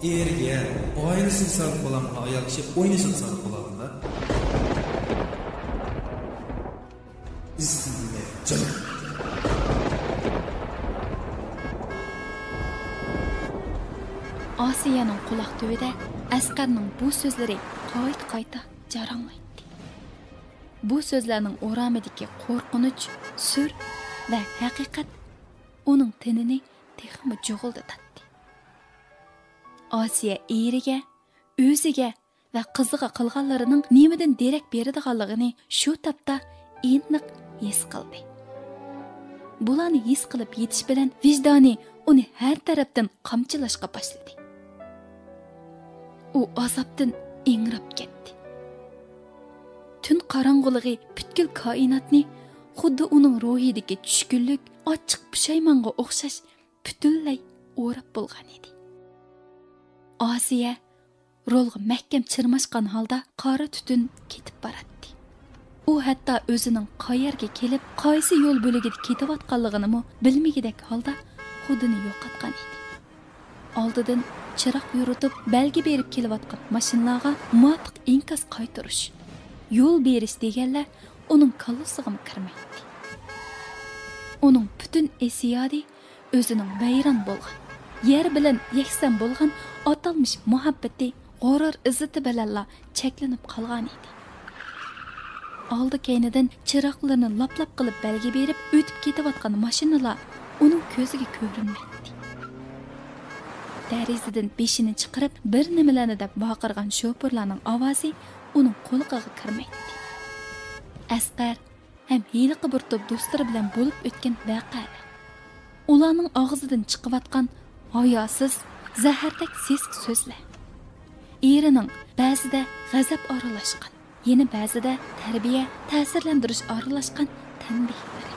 ئېرىگە، ئائىلىسىگە سادىق بولالمىغان ئايال كىشى ئوينىشىغا سادىق بولالمىدى؟ ئىززىتىنى بىلمەيدىغان جىلىق. ئاسىيەنىڭ قۇلاق تۈۋىدە ئەسقەرنىڭ بۇ سۆزلىرى قايتا-قايتا جاراڭلايتتى. بۇ سۆزلەرنىڭ ئورامىدىكى قورقۇنچ، سۈر ۋە ھەقىقەت ئۇنىڭ تېنىنى تېخىمۇ جۇغۇلدىتاتتى. ئاسىيە ئېرىگە، ئۆزىگە ۋە قىزىغا قىلغانلىرىنىڭ نېمىدىن دېرەك بېرىدىغانلىقىنى شۇ تاپتا ئېنىق ھېس قىلدى. بۇلارنى ھېس قىلىپ يېتىش بىلەن ۋىجدانى ئۇنى ھەر تەرەپتىن قامچىلاشقا باشلىدى. ئۇ ئازابتىن ئىڭراپ كەتتى. تۈن قاراڭغۇلۇقى پۈتكۈل كائىناتنى خۇددى ئۇنىڭ روھىدىكى چۈشكۈنلۈك، ئاچچىق پۇشايمانغا ئوخشاش پۈتۈنلەي ئوراپ بولغان ئىدى. ئاسىيە رولغا مەھكەم چىرماشقان ھالدا قارا تۈتۈن كېتىپ باراتتى. ئۇ ھەتتا ئۆزىنىڭ قەيەرگە كېلىپ، قايسى يول بۆلىكىدە كېتىۋاتقانلىقىنىمۇ بىلمىگۈدەك ھالدا خۇدىنى يوقاتقان ئىدى. ئالدىدىن چىراغ يورۇتۇپ بەلگە بېرىپ كېلىۋاتقان ماشىنىلارغا مۇۋاپىق ئىنكاس قايتۇرۇش، يول بېرىش دېگەنلەر ئۇنىڭ كاللىسىغىمۇ كىرمەيتتى. ئۇنىڭ پۈتۈن ئېسىيادى ئۆزىنىڭ ۋەيران بولغان، يەر بىلەن يەكسان بولغان ئاتالمىش مۇھەببىتى غۇرۇر ئىززىتى بىلەنلا چەكلىنىپ قالغان ئىدى. ئالدى كەينىدىن چىراغلىرىنى لاپ-لاپ قىلىپ بەلگە بېرىپ ئۆتۈپ كېتىۋاتقان ماشىنىلار ئۇنىڭ كۆزىگە كۆرۈنمەيتتى. دېرىزىدىن بېشىنى چىقىرىپ بىر نېمىلەرنى دەپ ۋارقىرىغان شوپۇرلارنىڭ ئاۋازى ئۇنىڭ قۇلىقىغا كىرمەيتتى. ئەسقەر ھەم ھېلىقى بىر توپ دوستلىرى بىلەن بولۇپ ئۆتكەن ۋەقەلەر، ئۇلارنىڭ ئاغزىدىن چىقىۋاتقان ھاياسىز، زەھەردەك سېسىق سۆزلەر، ئېرىنىڭ بەزىدە غەزەپ ئارىلاشقان، يەنە بەزىدە تەربىيە، تەسىرلەندۈرۈش ئارىلاشقان تەنبىھلىرى،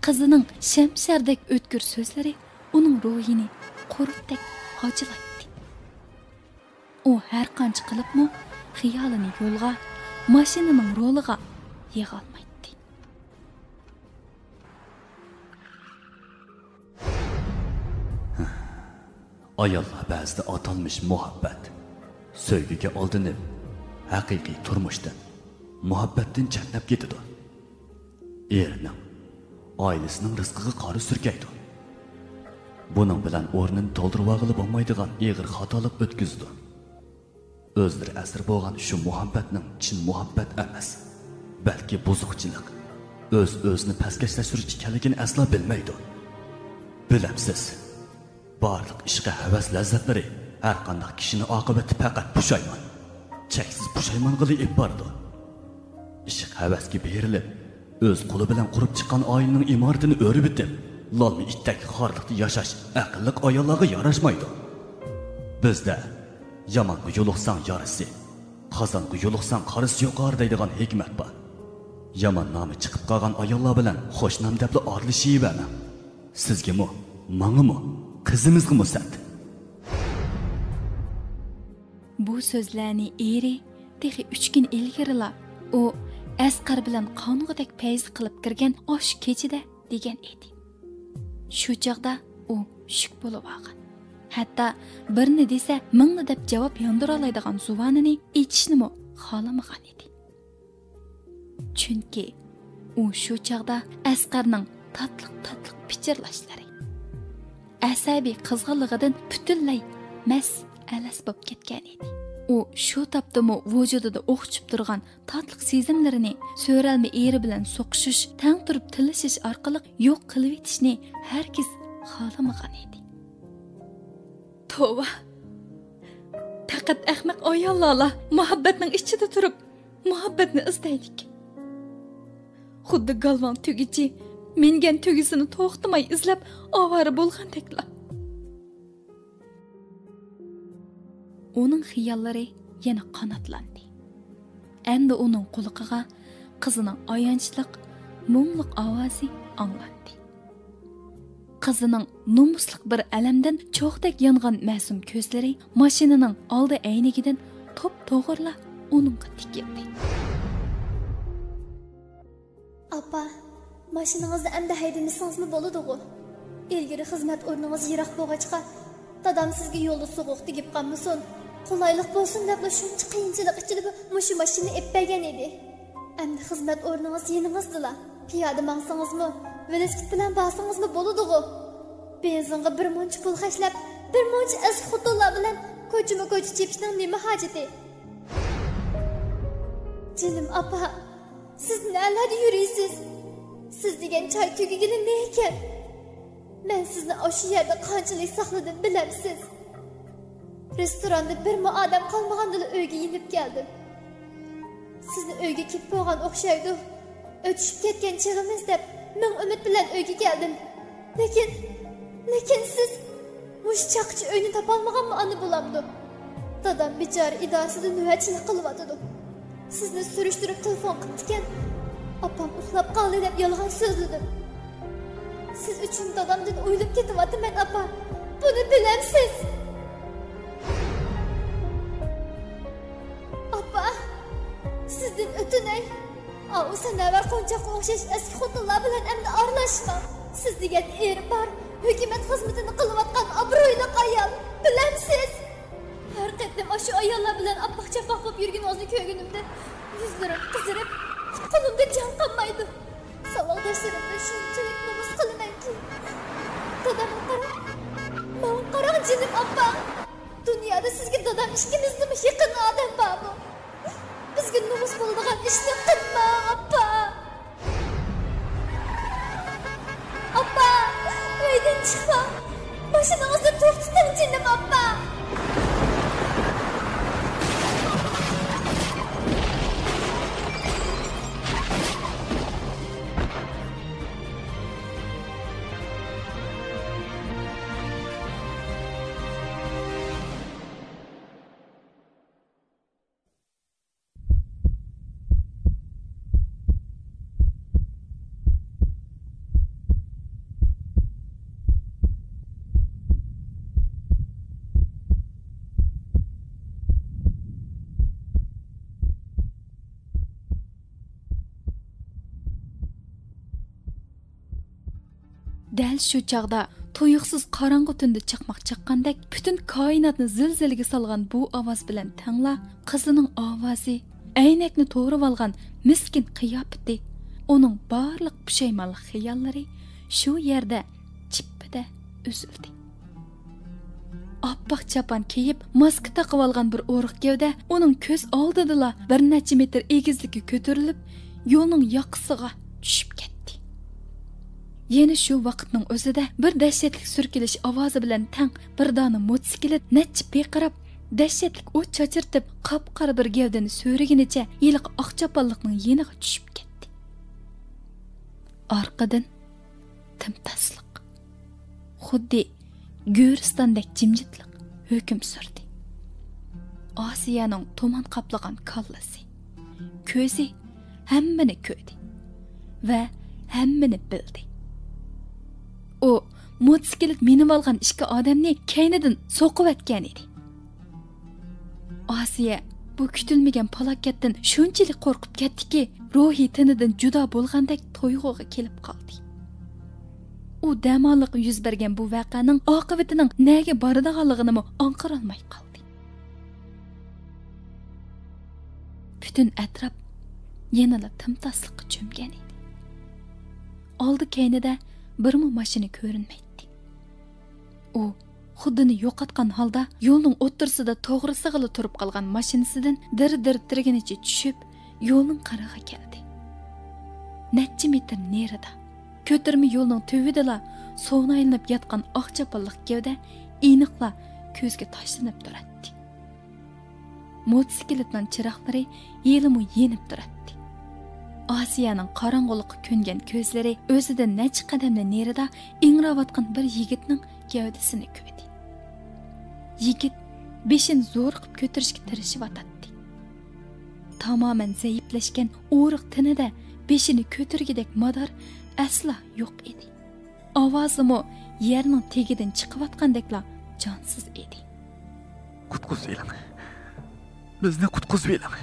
قىزىنىڭ شەمشەردەك ئۆتكۈر سۆزلىرى ئۇنىڭ روھىنى قۇرتتەك غاجىلايتتى. ئۇ ھەرقانچە قىلىپمۇ خىيالىنى يولغا، ماشىنىنىڭ رولىغا يىغالمايتتى. ئاياللار بەزىدە ئاتالمىش مۇھەببەت، سۆيگۈگە ئالدىنىپ، ھەقىقىي تۇرمۇشتىن، مۇھەببەتتىن چەتنەپ كېتىدۇ. ئېرىنىڭ، ئائىلىسىنىڭ رىزقىغا قارا سۈركەيدۇ. بۇنىڭ بىلەن ئورنىنى تولدۇرۇۋالغىلى بولمايدىغان ئېغىر خاتالىق ئۆتكۈزىدۇ. ئۆزلىرى ئەسىر بولغان شۇ مۇھەببەتنىڭ چىن مۇھەببەت ئەمەس، بەلكى بۇزۇقچىلىق، ئۆز-ئۆزىنى پەسكەشلەشتۈرۈش ئىكەنلىكىنى ئەسلا بىلمەيدۇ. بىلەمسىز؟ بارلىق ئىشقىي ھەۋەس لەززەتلىرى ھەرقانداق كىشىنى ئاقىۋەتتە پەقەت پۇشايمان، چەكسىز پۇشايمانغىلا ئېلىپ بارىدۇ. ئىشق ھەۋەسكە بېرىلىپ، ئۆز قولى بىلەن قۇرۇپ چىققان ئائىلىنىڭ ئىمارىتىنى ئۆرۈۋېتىپ، لالما ئىتتەك خارلىقتا ياشاش ئەقىللىق ئاياللارغا ياراشمايدۇ. بىزدە «يامانغا يولۇقساڭ يارىسى، قازانغا يولۇقساڭ قارىسى يۇقار» دەيدىغان ھېكمەت بار. يامان نامى چىقىپ قالغان ئاياللار بىلەن خوش نام دەپلا ئارىلىشىۋەرمەڭ. سىزگىمۇ، ماڭىمۇ، قىزىمىزغىمۇ سەت. بۇ سۆزلەرنى ئېرى تېخى ئۈچ كۈن ئىلگىرىلا ئۇ ئەسقەر بىلەن قانغۇدەك پەيزى قىلىپ كىرگەن ئاشۇ كېچىدە دېگەن ئىدى. شۇ چاغدا ئۇ شۈك بولۇۋالغان. ھەتتا بىرنى دېسە مىڭنى دەپ جاۋاب ياندۇرالايدىغان زۇۋانىنى ئېچىشنىمۇ خالىمىغان ئىدى. چۈنكى ئۇ شۇ چاغدا ئەسقەرنىڭ تاتلىق-تاتلىق پىچىرلاشلىرى، ئەسەبىي قىزغىنلىقىدىن پۈتۈنلەي مەس-ئەلەس بولۇپ كەتكەن ئىدى. ئۇ شۇ تاپتىمۇ ۋۇجۇدىدا ئوخچۇپ تۇرغان تاتلىق سېزىملىرىنى سۆرەلمە ئېرى بىلەن سوقۇشۇش، تەڭ تۇرۇپ تىللىشىش ئارقىلىق يوق قىلىۋېتىشنى ھەرگىز خالىمىغان ئىدى. توۋا! پەقەت ئەخمەق ئاياللارلا مۇھەببەتنىڭ ئىچىدە تۇرۇپ، مۇھەببەتنى ئىزدەيدىكەن. خۇددى گالۋاڭ تۆگىچى مىنگەن تۆگىسىنى توختىماي ئىزلەپ ئاۋارە بولغاندەكلا. ئۇنىڭ خىياللىرى يەنە قاناتلاندى. ئەمدى ئۇنىڭ قۇلىقىغا قىزىنىڭ ئايانچلىق، مۇڭلۇق ئاۋازى ئاڭلاندى. قىزىنىڭ نومۇسلۇق بىر ئەلەمدىن چوغدەك يانغان مەسۇم كۆزلىرى ماشىنىنىڭ ئالدى ئەينىكىدىن توپتوغرىلا ئۇنىڭغا تىكىلدى. ئاپا، ماشىنىڭىزنى ئەمدى ھەيدىمىسىڭىزمۇ بولىدىغۇ؟ ئىلگىرى خىزمەت ئورنىڭىز يىراق بولغاچقا، دادام سىزگە يولدا سوغۇق تېگىپ قالمىسۇن، قولايلىق بولسۇن دەپلا شۇنچە قىيىنچىلىق ئىچىدىمۇ مۇشۇ ماشىنىنى ئېلىپ بەرگەن ئىدى. ئەمدى خىزمەت ئورنىڭىز يېنىڭىزدىلا. پىيادە ماڭسىڭىزمۇ، ۋېلىسىپىت بىلەن بارسىڭىزمۇ بولىدىغۇ. بېنزىنغا بىر مۇنچە پۇل خەجلەپ، بىر مۇنچە ئەسكى خوتۇنلار بىلەن كوچىمۇ كوچا چېپىشنىڭ نېمە ھاجىتى؟ جېنىم ئاپا، سىز نەلەردە يۈرىسىز؟ سىز دېگەن چاي تۈگىگىلى نېمىكەن؟ مەن سىزنى ئاشۇ يەردە قانچىلىك ساقلىدىم، بىلەمسىز؟ رېستوراندا بىرمۇ ئادەم قالمىغاندىلا ئۆيگە يېنىپ كەلدىم. سىزنى ئۆيگە كېلىپ بولغان ئوخشايدۇ. ئۆتۈشۈپ كەتكەن چېغىمىز دەپ مىڭ ئۈمىد بىلەن ئۆيگە كەلدىم. لېكىن، لېكىن سىز مۇشۇ چاققىچە ئۆينى تاپالمىغانمۇ ئانا بولامدۇ؟ دادام بىچارە ئىدارىسىدە نۆۋەتچىلىك قىلىۋاتىدۇ. سىزنى سۈرۈشتۈرۈپ تېلېفون قىپتىكەن. ئاپام ئۇخلاپ قالدى دەپ يالغان سۆزلىدىم. سىز ئۈچۈن دادامدىن ئويۇلۇپ كېتىۋاتىمەن، ئاپا. بۇنى بىلەمسىز؟ ئاپا، سىزدىن ئۆتۈنەي. ئاۋۇ سەنەۋەر قونچاققا ئوخشاش ئەسكى خوتۇنلار بىلەن ئەمدى ئارىلاشماڭ. سىز دېگەن ئېرى بار، ھۆكۈمەت خىزمىتىنى قىلىۋاتقان ئابرۇيلۇق ئايال. بىلەمسىز؟ ھەر قېتىم ئاشۇ ئاياللار بىلەن ئاپئاق چاپئاق بولۇپ يۈرگىنىڭىزنى كۆرگىنىمدە، يۈزلىرىم قىزىرىپ، پۇت-قولۇمدا جان قالمايدۇ. ساۋاقداشلىرىمدىن شۇنچىلىك نومۇس قىلىمەنكى. دادامغا قاراڭ، ماڭا قاراڭ، جېنىم ئاپا. دۇنيادا سىزگە دادام ئىككىمىزدىنمۇ يېقىن ئادەم بارمۇ؟ بىزگە نومۇس بولىدىغان ئىشنى قىلماڭ، ئاپا. ئاپا، ئۆيدىن چىقماڭ. ماشىنىڭىزنى توختىتىڭ، جېنىم ئاپا. دەل شۇ چاغدا تۇيۇقسىز قاراڭغۇ تۈندە چاقماق چاققاندەك، پۈتۈن كائىناتنى زىلزىلىگە سالغان بۇ ئاۋاز بىلەن تەڭلا قىزىنىڭ ئاۋازى، ئەينەكنى تورىۋالغان مىسكىن قىياپىتى، ئۇنىڭ بارلىق پۇشايمانلىق خىياللىرى شۇ يەردە چىپپىدە ئۈزۈلدى. ئاپئاق چاپان كىيىپ، ماسكا تاقىۋالغان بىر ئورۇق گەۋدە ئۇنىڭ كۆز ئالدىدىلا بىر نەچچە مېتىر ئېگىزلىككە كۆتۈرۈلۈپ، يولنىڭ ياقىسىغا چۈشۈپ كەتتى. يەنە شۇ ۋاقىتنىڭ ئۆزىدە بىر دەھشەتلىك سۈركىلىش ئاۋازى بىلەن تەڭ بىر دانە موتوسىكلىت نەچچە پىرقىراپ، دەھشەتلىك ئوت چاچرىتىپ، قاپقارا بىر گەۋدىنى سۆرىگىنىچە ھېلىقى ئاق چاپانلىقنىڭ يېنىغا چۈشۈپ كەتتى. ئارقىدىن تىمتاسلىق، خۇددى گۆرىستاندەك جىمجىتلىق ھۆكۈم سۈردى. ئاسىيەنىڭ تۇمان قاپلىغان كاللىسى، كۆزى ھەممىنى كۆردى ۋە ھەممىنى بىلدى. ئۇ موتوسىكلىت مىنىۋالغان ئىككى ئادەمنى كەينىدىن سوقۇۋەتكەن ئىدى. ئاسىيە بۇ كۈتۈلمىگەن پالاكەتتىن شۇنچىلىك قورقۇپ كەتتىكى، روھى تېنىدىن جۇدا بولغاندەك تۇيغۇغا كېلىپ قالدى. ئۇ دەماللىققا يۈز بەرگەن بۇ ۋەقەنىڭ ئاقىۋىتىنىڭ نەگە بارىدىغانلىقىنىمۇ ئاڭقىرالماي قالدى. پۈتۈن ئەتراپ يەنىلا تىمتاسلىققا چۆمگەن ئىدى. ئالدى كەينىدە بىرمۇ ماشىنا كۆرۈنمەيتتى. ئۇ خۇدىنى يوقاتقان ھالدا يولنىڭ ئوتتۇرىسىدا توغرىسىغىلا تۇرۇپ قالغان ماشىنىسىدىن دىر-دىر تىرگىنىچە چۈشۈپ، يولنىڭ قىرىغا كەلدى. نەچچە مېتىر نېرىدا، كۆتۈرمە يولنىڭ تۈۋىدىلا سۇنايلىنىپ ياتقان ئاق چاپانلىق گەۋدە ئېنىقلا كۆزگە تاشلىنىپ تۇراتتى. موتوسىكلىتنىڭ چىراغلىرى ھېلىمۇ يېنىپ تۇراتتى. ئاسىيەنىڭ قاراڭغۇلۇققا كۆنگەن كۆزلىرى ئۆزىدىن نەچچە قەدەملا نېرىدا ئىڭراۋاتقان بىر يىگىتنىڭ گەۋدىسىنى كۆردى. يىگىت بېشىنى زورۇقۇپ كۆتۈرۈشكە تىرىشىۋاتاتتى. تامامەن زەئىپلەشكەن ئورۇق تېنىدە بېشىنى كۆتۈرگۈدەك مادار ئەسلا يوق ئىدى. ئاۋازىمۇ يەرنىڭ تېگىدىن چىقىۋاتقاندەكلا جانسىز ئىدى. قۇتقۇزۇۋېلىڭ. بىزنى قۇتقۇزۇۋېلىڭ.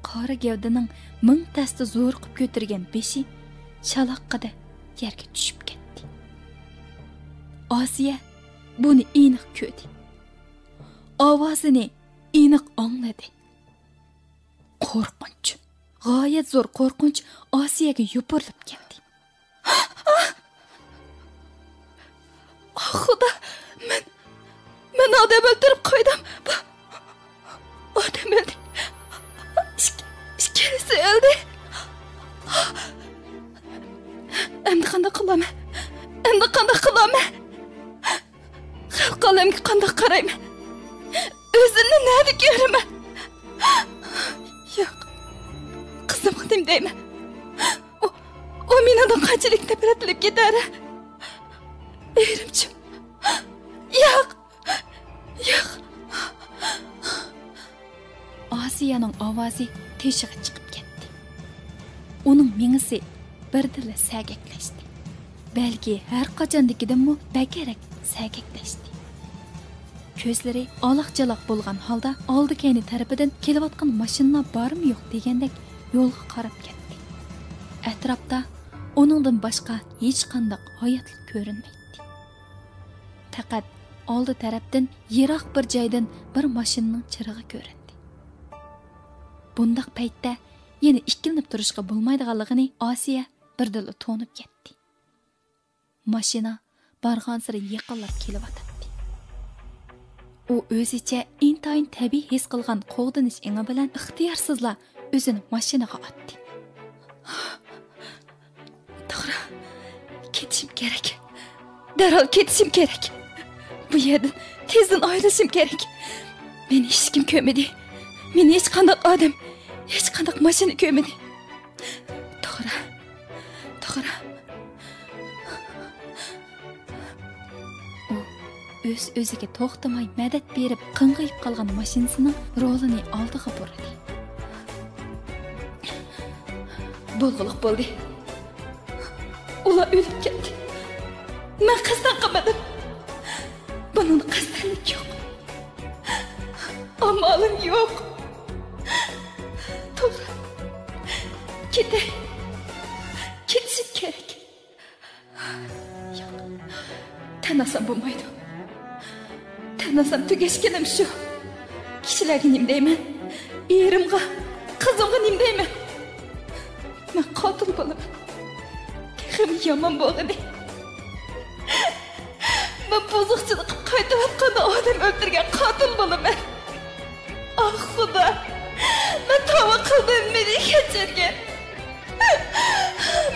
قارا گەۋدىنىڭ مىڭ تەستە زورۇقۇپ كۆتۈرگەن بېشى شالاققىدە يەرگە چۈشۈپ كەتتى. ئاسىيە بۇنى ئېنىق كۆردى. ئاۋازىنى ئېنىق ئاڭلىدى. قورقۇنچ، غايەت زور قورقۇنچ ئاسىيەگە يوپۇرۇلۇپ كەلدى. ئاھ، خۇدا، مەن، مەن ئادەم ئۆلتۈرۈپ قويدۇم. ئادەم ئۆلدى. ئىك-، ئىككىلىسى ئۆلدى. ئەمدى قانداق قىلامەن؟ ئەمدى قانداق قىلامەن؟ خەلق ئالەمگە قانداق قارايمەن؟ ئۆزۈمنى نەدە كۆرىمەن؟ ياق، قىزىمغا نېمە دەيمەن؟ ئۇ، ئۇ مېنىڭدىن قانچىلىك نەپرەتلىنىپ كېتەر؟ ئېرىمچۇ؟ ياق، ياق. ئاز ئاسىيەنىڭ ئاۋازى تېشىغا چىقىپ كەتتى. ئۇنىڭ مېڭىسى بىردىنلا سەگەكلەشتى. بەلكى ھەر قاچاندىكىدىنمۇ بەكرەك سەگەكلەشتى. كۆزلىرى ئالاق-چالاق بولغان ھالدا ئالدى-كەينى تەرىپىدىن كېلىۋاتقان ماشىنىلار بارمۇ يوق دېگەندەك يولغا قاراپ كەتتى. ئەتراپتا ئۇنىڭدىن باشقا ھېچقانداق ھاياتلىق كۆرۈنمەيتتى. پەقەت ئالدى تەرەپتىن يىراق بىر جايدىن بىر ماشىنىنىڭ چىرىغى كۆرۈندى. بۇنداق پەيتتە يەنە ئىككىلىنىپ تۇرۇشقا بولمايدىغانلىقىنى ئاسىيە بىردىنلا تونۇپ يەتتى. ماشىنا بارغانسېرى يېقىنلاپ كېلىۋاتاتتى. ئۇ ئۆزىچە ئىنتايىن تەبىئىي ھېس قىلغان قوغدىنىش ئېڭى بىلەن ئىختىيارسىزلا ئۆزىنى ماشىنىغا ئاتتى. توغرا، كېتىشىم كېرەك. دەرھال كېتىشىم كېرەك. بۇ يەردىن تېزدىن ئايرىلىشىم كېرەك. مېنى ھېچكىم كۆرمىدى. مېنى ھېچقانداق ئادەم، ھېچقانداق ماشىنا كۆرمىدى. توغرا، توغرا. ئۇ ئۆز-ئۆزىگە توختىماي مەدەت بېرىپ قىڭغىيىپ قالغان ماشىنىسىنىڭ رولىنى ئالدىغا بۇرىدى. بولغۇلۇق بولدى. ئۇلار ئۆلۈپ كەتتى. مەن قەستەن قىلمىدىم. بۇنىڭدا قەستەنلىك يوق. ئامالىم يوق. توغرا. كېتەي. كېتىشىم كېرەك. ياق، تەن ئالسام بولمايدۇ. تەن ئالسام تۈگەشكىنىم شۇ. كىشىلەرگە نېمە دەيمەن؟ ئېرىمغا، قىزىمغا نېمە دەيمەن؟ مەن قاتىل بولىمەن. تېخىمۇ يامان بولغىنى، مەن بۇزۇقچىلىق قىلىپ قايتىۋاتقاندا ئادەم ئۆلتۈرگەن قاتىل بولىمەن. ئاھ، خۇدا، مەن تاۋا قىلدىم، مېنى كەچۈرگىن.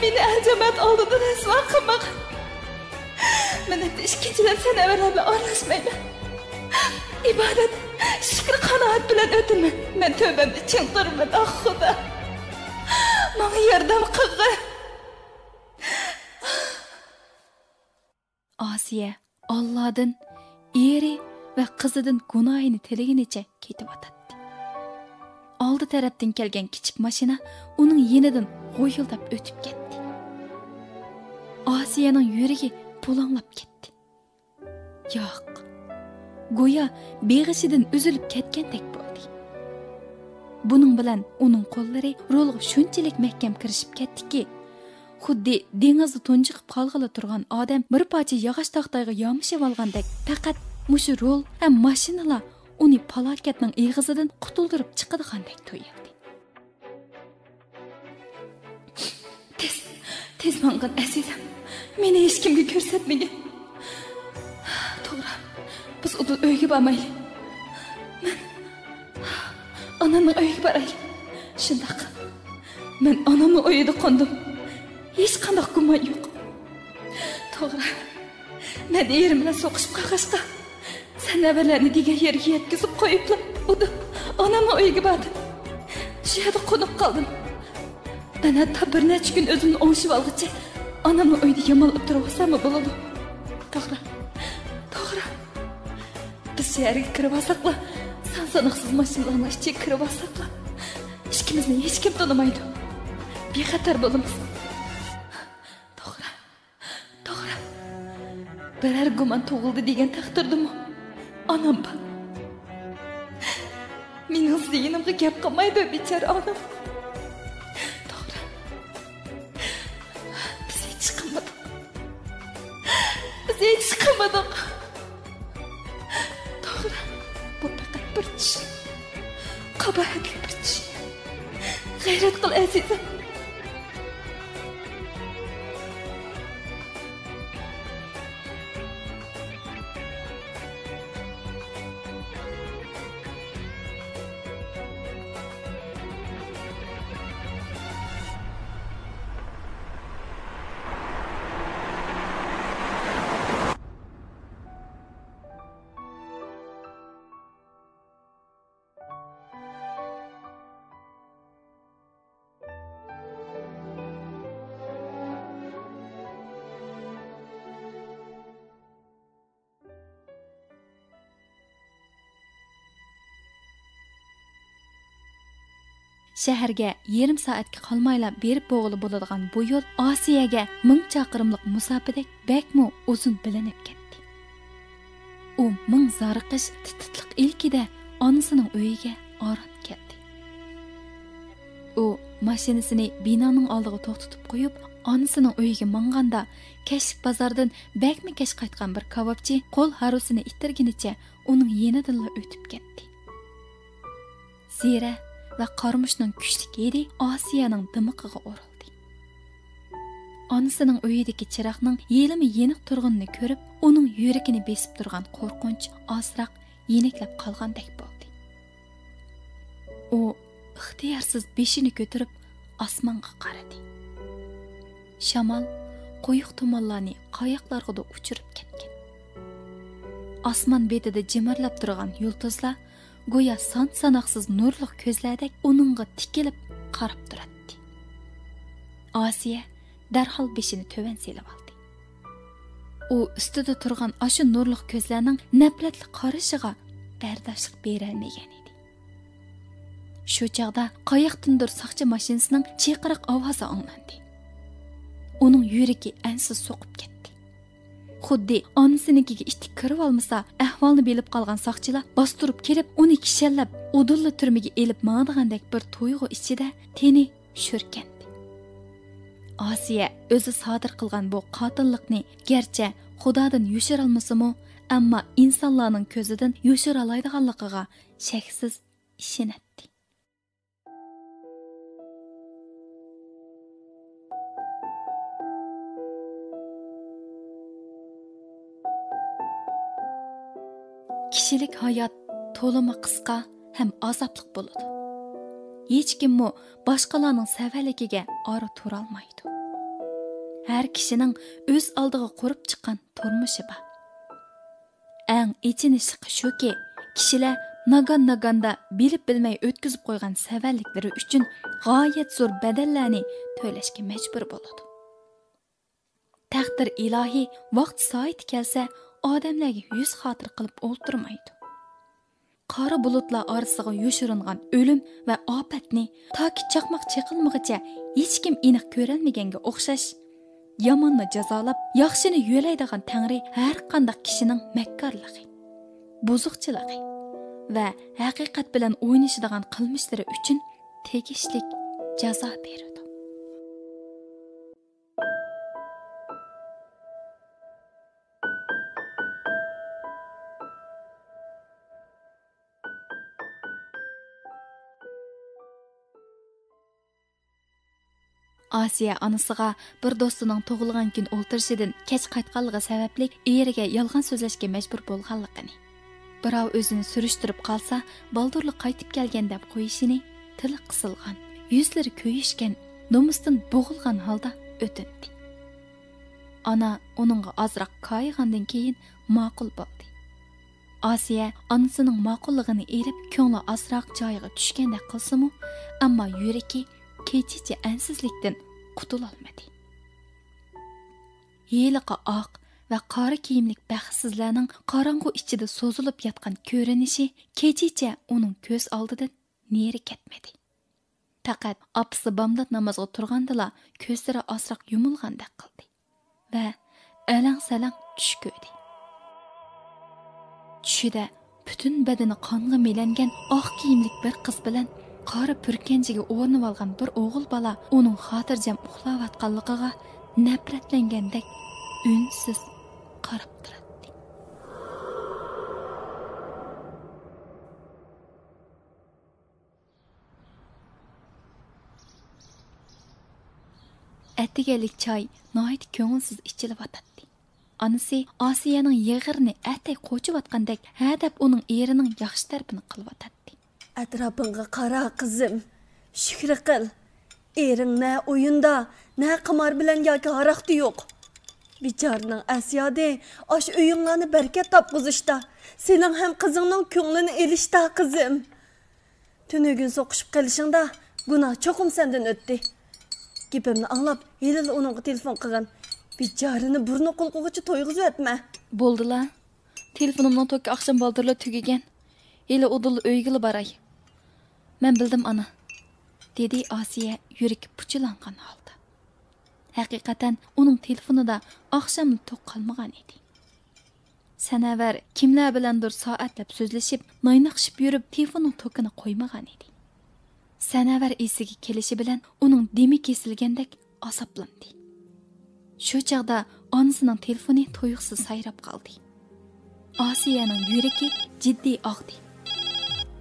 مېنى ئەل جامائەت ئالدىدا رەسۋا قىلمىغىن. مەن ھەتتا ئىككىنچىلەپ سەنەۋەرلەر بىلەن ئارىلاشمايمەن. ئىبادەت، شۈكرى قانائەت بىلەن ئۆتىمەن. مەن تۆبەمدە چىڭ تۇرىمەن. ئاھ، خۇدا، ماڭا ياردەم قىلغىن. ئاسىيە ئاللادىن، ئېرى ۋە قىزىدىن گۇناھىنى تىلىگىنىچە كېتىۋاتاتتى. ئالدى تەرەپتىن كەلگەن كىچىك ماشىنا ئۇنىڭ يېنىدىن غويۇلداپ ئۆتۈپ كەتتى. ئاسىيەنىڭ يۈرىكى پۇلاڭلاپ كەتتى. ياق، گويا بېغىشىدىن ئۈزۈلۈپ كەتكەندەك بولدى. بۇنىڭ بىلەن ئۇنىڭ قوللىرى رولغا شۇنچىلىك مەھكەم كىرىشىپ كەتتىكى، خۇددى دېڭىزدا تۇنجۇقۇپ قالغىلى تۇرغان ئادەم بىر پارچە ياغاچ تاختايغا يامىشىۋالغاندەك، پەقەت مۇشۇ رول ھەم ماشىنىلا ئۇنى پالاكەتنىڭ ئېغىزىدىن قۇتۇلدۇرۇپ چىقىدىغاندەك تۇيۇلدى. تېز، تېز ماڭغىن ئەزىزىم. مېنى ھېچكىمگە كۆرسەتمىگىن. توغرا، بىز ئۇدۇل ئۆيگە بارمايلى. مەن ئانامنىڭ ئۆيىگە بارايلى. شۇنداق. مەن ئانامنىڭ ئۆيىدە قوندۇم. ھېچقانداق گۇمان يوق. توغرا. مەن ئېرىم بىلەن سوقۇشۇپ قالغاچقا، سەنەۋەرلەرنى دېگەن يەرگە يەتكۈزۈپ قويۇپلا، ئۇدۇل ئانامنىڭ ئۆيىگە باردىم. شۇ يەردە قونۇپ قالدىم. مەن ھەتتا بىر نەچچە كۈن ئۆزۈمنى ئوڭشىۋالغۇچە ئانامنىڭ ئۆيىدە يامانلاپ تۇرۇۋالساممۇ بولىدۇ. توغرا، توغرا. بىز شەھەرگە كىرىۋالساقلا، سان-ساناقسىز ماشىنىلارنىڭ ئىچىگە كىرىۋالساقلا، ئىككىمىزنى ھېچكىم تونۇمايدۇ. بىخەتەر بولىمىز. توغرا، توغرا. بىرەر گۇمان تۇغۇلدى دېگەن تەقدىردىمۇ ئانام بار. مېنىڭ زىيىنىمغا گەپ قىلمايدۇ بىچارە ئانام. توغرا. بىز ھېچ قىلمىدۇق. بىز ھېچ قىلمىدۇق. توغرا، بۇ پەقەت بىر چۈش. قاباھەتلىك بىر چۈش. غەيرەت قىل، ئەزىزىم. شەھەرگە يېرىم سائەتكە قالمايلا بېرىپ بولغىلى بولىدىغان بۇ يول ئاسىيەگە مىڭ چاقىرىملىق مۇساپىدەك بەكمۇ ئۇزۇن بىلىنىپ كەتتى. ئۇ مىڭ زارىقىش تىتىتلىق ئىلكىدە ئانىسىنىڭ ئۆيىگە ئاران كەلدى. ئۇ ماشىنىسىنى بىنانىڭ ئالدىغا توختىتىپ قويۇپ، ئانىسىنىڭ ئۆيىگە ماڭغاندا، كەچلىك بازاردىن بەكمۇ كەچ قايتقان بىر كاۋاپچى قول ھارۋىسىنى ئىتتەرگىنىچە ئۇنىڭ يېنىدىنلا ئۆتۈپ كەتتى. زىرە ۋە قارىمۇچنىڭ كۈچلۈك ھىدى ئاسىيەنىڭ دىمىقىغا ئۇرۇلدى. ئانىسىنىڭ ئۆيىدىكى چىراغنىڭ ھېلىمۇ يېنىق تۇرغىنىنى كۆرۈپ، ئۇنىڭ يۈرىكىنى بېسىپ تۇرغان قورقۇنچ ئازراق يېنىكلەپ قالغاندەك بولدى. ئۇ ئىختىيارسىز بېشىنى كۆتۈرۈپ ئاسمانغا قارىدى. شامال قويۇق تۇمانلارنى قاياقلارغىدۇر ئۇچۇرۇپ كەتكەن. ئاسمان بېتىدە جىمىرلاپ تۇرغان يۇلتۇزلار گويا سان-ساناقسىز نۇرلۇق كۆزلەردەك ئۇنىڭغا تىكىلىپ قاراپ تۇراتتى. ئاسىيە دەرھال بېشىنى تۆۋەن سېلىۋالدى. ئۇ ئۈستىدە تۇرغان ئاشۇ نۇرلۇق كۆزلەرنىڭ نەپرەتلىك قارىشىغا بەرداشلىق بېرەلمىگەن ئىدى. شۇ چاغدا قاياقتىندۇر ساقچى ماشىنىسىنىڭ چىرقىراق ئاۋازى ئاڭلاندى. ئۇنىڭ يۈرىكى ئەنسىز سوقۇپ كەتتى. خۇددى ئانىسىنىڭكىگە ئىتتىك كىرىۋالمىسا، ئەھۋالنى بىلىپ قالغان ساقچىلار باستۇرۇپ كېلىپ، ئۇنى كىشەنلەپ، ئۇدۇللا تۈرمىگە ئېلىپ ماڭىدىغاندەك بىر تۇيغۇ ئىچىدە تېنى شۈركەندى. ئاسىيە ئۆزى سادىر قىلغان بۇ قاتىللىقنى گەرچە خۇدادىن يوشۇرالمىسىمۇ، ئەمما ئىنسانلارنىڭ كۆزىدىن يوشۇرالايدىغانلىقىغا شەكسىز ئىشىنەتتى. كىشىلىك ھايات تولىمۇ قىسقا ھەم ئازابلىق بولىدۇ. ھېچكىممۇ باشقىلارنىڭ سەۋەنلىكىگە ئارا تۇرالمايدۇ. ھەر كىشىنىڭ ئۆز ئالدىغا قۇرۇپ چىققان تۇرمۇشى بار. ئەڭ ئېچىنىشلىقى شۇكى، كىشىلەر ناگان-ناگاندا بىلىپ-بىلمەي ئۆتكۈزۈپ قويغان سەۋەنلىكلىرى ئۈچۈن غايەت زور بەدەللەرنى تۆلەشكە مەجبۇر بولىدۇ. تەقدىر ئىلاھى ۋاقتى سائىتى كەلسە، ئادەملەرگە يۈز خاتىرە قىلىپ ئولتۇرمايدۇ. قارا بۇلۇتلار ئارىسىغا يوشۇرۇنغان ئۆلۈم ۋە ئاپەتنى تاكى چاقماق چېقىلمىغىچە ھېچكىم ئېنىق كۆرەلمىگەنگە ئوخشاش، ياماننى جازالاپ، ياخشىنى يۆلەيدىغان تەڭرى ھەرقانداق كىشىنىڭ مەككارلىقى، بۇزۇقچىلىقى ۋە ھەقىقەت بىلەن ئوينىشىدىغان قىلمىشلىرى ئۈچۈن تېگىشلىك جازا بېرىدۇ. ئاسىيە ئانىسىغا بىر دوستىنىڭ تۇغۇلغان كۈن ئولتۇرۇشىدىن كەچ قايتقانلىقى سەۋەبلىك ئېرىگە يالغان سۆزلەشكە مەجبۇر بولغانلىقىنى، بىراۋ ئۆزىنى سۈرۈشتۈرۈپ قالسا، بالدۇرلا قايتىپ كەلگەن دەپ قويۇشىنى تىلى قىسىلغان، يۈزلىرى كۆيۈشكەن، نومۇستىن بوغۇلغان ھالدا ئۆتۈندى. ئانا ئۇنىڭغا ئازراق كايىغاندىن كېيىن ماقۇل بولدى. ئاسىيە ئانىسىنىڭ ماقۇللۇقىنى ئېلىپ، كۆڭلى ئازراق جايىغا چۈشكەندەك قىلسىمۇ، ئەمما يۈرىكى كېچىچە ئەنسىزلىكتىن قۇتۇلالمىدى. ھېلىقى ئاق ۋە قارا كىيىملىك بەختسىزلەرنىڭ قاراڭغۇ ئىچىدە سوزۇلۇپ ياتقان كۆرۈنۈشى كېچىچە ئۇنىڭ كۆز ئالدىدىن نېرى كەتمىدى. پەقەت ئاپىسى بامدات نامازغا تۇرغاندىلا كۆزلىرى ئازراق يۇمۇلغاندەك قىلدى ۋە ئەلەڭ-سەلەڭ چۈش كۆردى. چۈشىدە پۈتۈن بەدىنى قانغا مىلەنگەن ئاق كىيىملىك بىر قىز بىلەن قارا پۈركەنچىگە ئورىنىۋالغان بىر ئوغۇل بالا ئۇنىڭ خاتىرجەم ئۇخلاۋاتقانلىقىغا نەپرەتلەنگەندەك ئۈنسىز قاراپ تۇراتتى. ئەتىگەنلىك چاي ناھايىتى كۆڭۈلسىز ئىچىلىۋاتاتتى. ئانىسى ئاسىيەنىڭ يېغىرىنى ئەتەي قوچۇۋاتقاندەك ھە دەپ ئۇنىڭ ئېرىنىڭ ياخشى تەرىپىنى قىلىۋاتاتتى. ئەتراپىڭغا قارا، قىزىم. شۈكرى قىل. ئېرىڭ نە ئويۇندا، نە قىمار بىلەن ياكى ھاراقتا يوق. بىچارىنىڭ ئەسيادى ئاشۇ ئۆيۈڭلارنى بەرىكەت تاپقۇزۇشتا، سېنىڭ ھەم قىزىڭنىڭ كۆڭلىنى ئېلىشتا، قىزىم. تۈنۈگۈن سوقۇشۇپ قېلىشىڭدا گۇناھ چوقۇم سەندىن ئۆتتى. گېپىمنى ئاڭلاپ، ھېلىلا ئۇنىڭغا تېلېفون قىلغىن. بىچارىنى بۇرنى قۇلىقىغىچە تويغۇزۇۋەتمە. بولدىلا. تېلېفونۇمنىڭ توكى ئاخشام بالدۇرلا تۈگىگەن. ھېلى ئۇدۇللا ئۆيگىلا باراي. مەن بىلدىم، ئانا. دېدى ئاسىيە يۈرىكى پۇچىلانغان ھالدا. ھەقىقەتەن ئۇنىڭ تېلېفونىدا ئاخشاملا توك قالمىغان ئىدى. سەنەۋەر كىملەر بىلەندۇر سائەتلەپ سۆزلىشىپ، نايناقشىپ يۈرۈپ، تېلېفوننىڭ توكىنى قويمىغان ئىدى. سەنەۋەر ئېسىگە كېلىشى بىلەن ئۇنىڭ دېمى كېسىلگەندەك ئازابلاندى. شۇ چاغدا ئانىسىنىڭ تېلېفونى تۇيۇقسىز سايراپ قالدى. ئاسىيەنىڭ يۈرىكى جىددىي ئاغدى.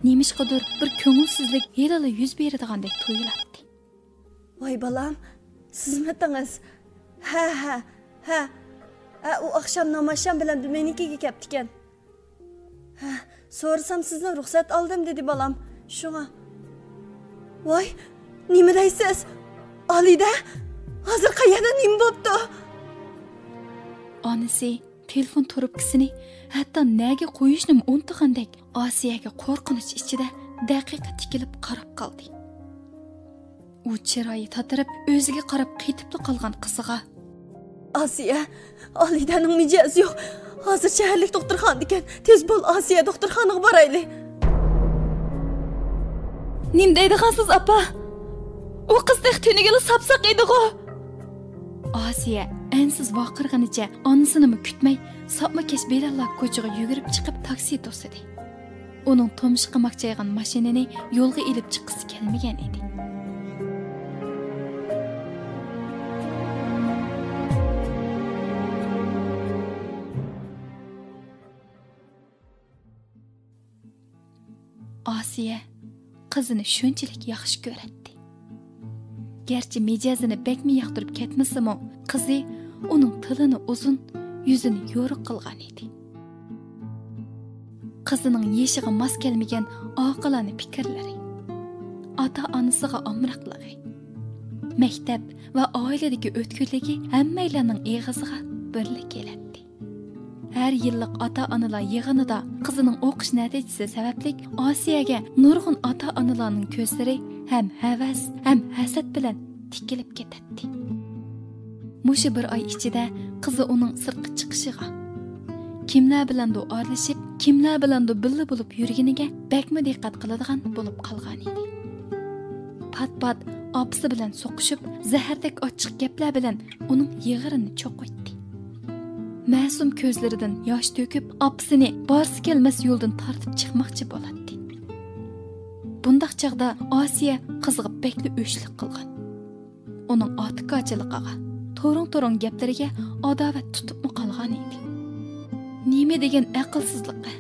نېمىشقىدۇر بىر كۆڭۈلسىزلىك ھېلىلا يۈز بېرىدىغاندەك تۇيۇلاتتى. ۋاي بالام، سىزمىتىڭىز؟ ھە، ھە، ھە. ھە، ئۇ ئاخشام نامازشام بىلەن مېنىڭكىگە كەپتىكەن. ھە، سورىسام سىزدىن رۇخسەت ئالدىم دېدى بالام. شۇڭا. ۋاي، نېمە دەيسىز؟ ئالىدە؟ ھازىر قەيەردە، نېمە بوپتۇ؟ ئانىسى تېلېفون تۇرۇپكىسىنى ھەتتا نەگە قويۇشنىمۇ ئۇنتۇغاندەك ئاسىيەگە قورقۇنچ ئىچىدە دەقىقە تىكىلىپ قاراپ قالدى. ئۇ چىرايى تاتىرىپ، ئۆزىگە قاراپ قېتىپلا قالغان قىزىغا، ئاسىيە، ئالىدەنىڭ مىجەزى يوق. ھازىر شەھەرلىك دوختۇرخانىدىكەن. تېز بول، ئاسىيە، دوختۇرخانىغا بارايلى. نېمە دەيدىغانسىز، ئاپا؟ ئۇ قىز تېخى تۈنۈگۈنلا ساپساق ئىدىغۇ. ئاسىيە ئەنسىز ۋارقىرىغىنىچە ئانىسىنىمۇ كۈتمەي، ساپما كەچ بىلەنلا كوچىغا يۈگۈرۈپ چىقىپ تاكسى توسىدى. ئۇنىڭ تۇمشۇقى ماكچايغان ماشىنىنى يولغا ئېلىپ چىققۇسى كەلمىگەن ئىدى. ئاسىيە قىزىنى شۇنچىلىك ياخشى كۆرەتتى. گەرچە مىجەزىنى بەكمۇ ياقتۇرۇپ كەتمىسىمۇ، قىزى ئۇنىڭ تىلىنى ئۇزۇن، يۈزىنى يورۇق قىلغان ئىدى. قىزىنىڭ يېشىغا ماس كەلمىگەن ئاقىلانە پىكىرلىرى، ئاتا-ئانىسىغا ئامراقلىقى، مەكتەپ ۋە ئائىلىدىكى ئۆتكۈرلۈكى ھەممەيلەننىڭ ئېغىزىغا بىرلا كېلەتتى. ھەر يىللىق ئاتا-ئانىلار يىغىنىدا قىزىنىڭ ئوقۇش نەتىجىسى سەۋەبلىك ئاسىيەگە نۇرغۇن ئاتا-ئانىلارنىڭ كۆزلىرى ھەم ھەۋەس، ھەم ھەسەت بىلەن تىكىلىپ كېتەتتى. مۇشۇ بىر ئاي ئىچىدە قىزى ئۇنىڭ سىرتقا چىقىشىغا، كىملەر بىلەندۇ ئارىلىشىپ، كىملەر بىلەندۇ بىللە بولۇپ يۈرگىنىگە بەكمۇ دىققەت قىلىدىغان بولۇپ قالغانىدى. پات-پات ئاپىسى بىلەن سوقۇشۇپ، زەھەردەك ئاچچىق گەپلەر بىلەن ئۇنىڭ يىغىرىنى چوقۇيتتى. مەسۇم كۆزلىرىدىن ياش تۆكۈپ، ئاپىسىنى بارسا كەلمەس يولدىن تارتىپ چىقماقچى بولاتتى. بۇنداق چاغدا ئاسىيە قىزىغا بەكلا ئۆچلۈك قىلغان. ئۇنىڭ ئاتىكاچىلىقىغا، تورۇڭ-تورۇڭ گەپلىرىگە ئاداۋەت تۇتۇپمۇ قالغان ئىدى. نېمە دېگەن ئەقىلسىزلىق ئە!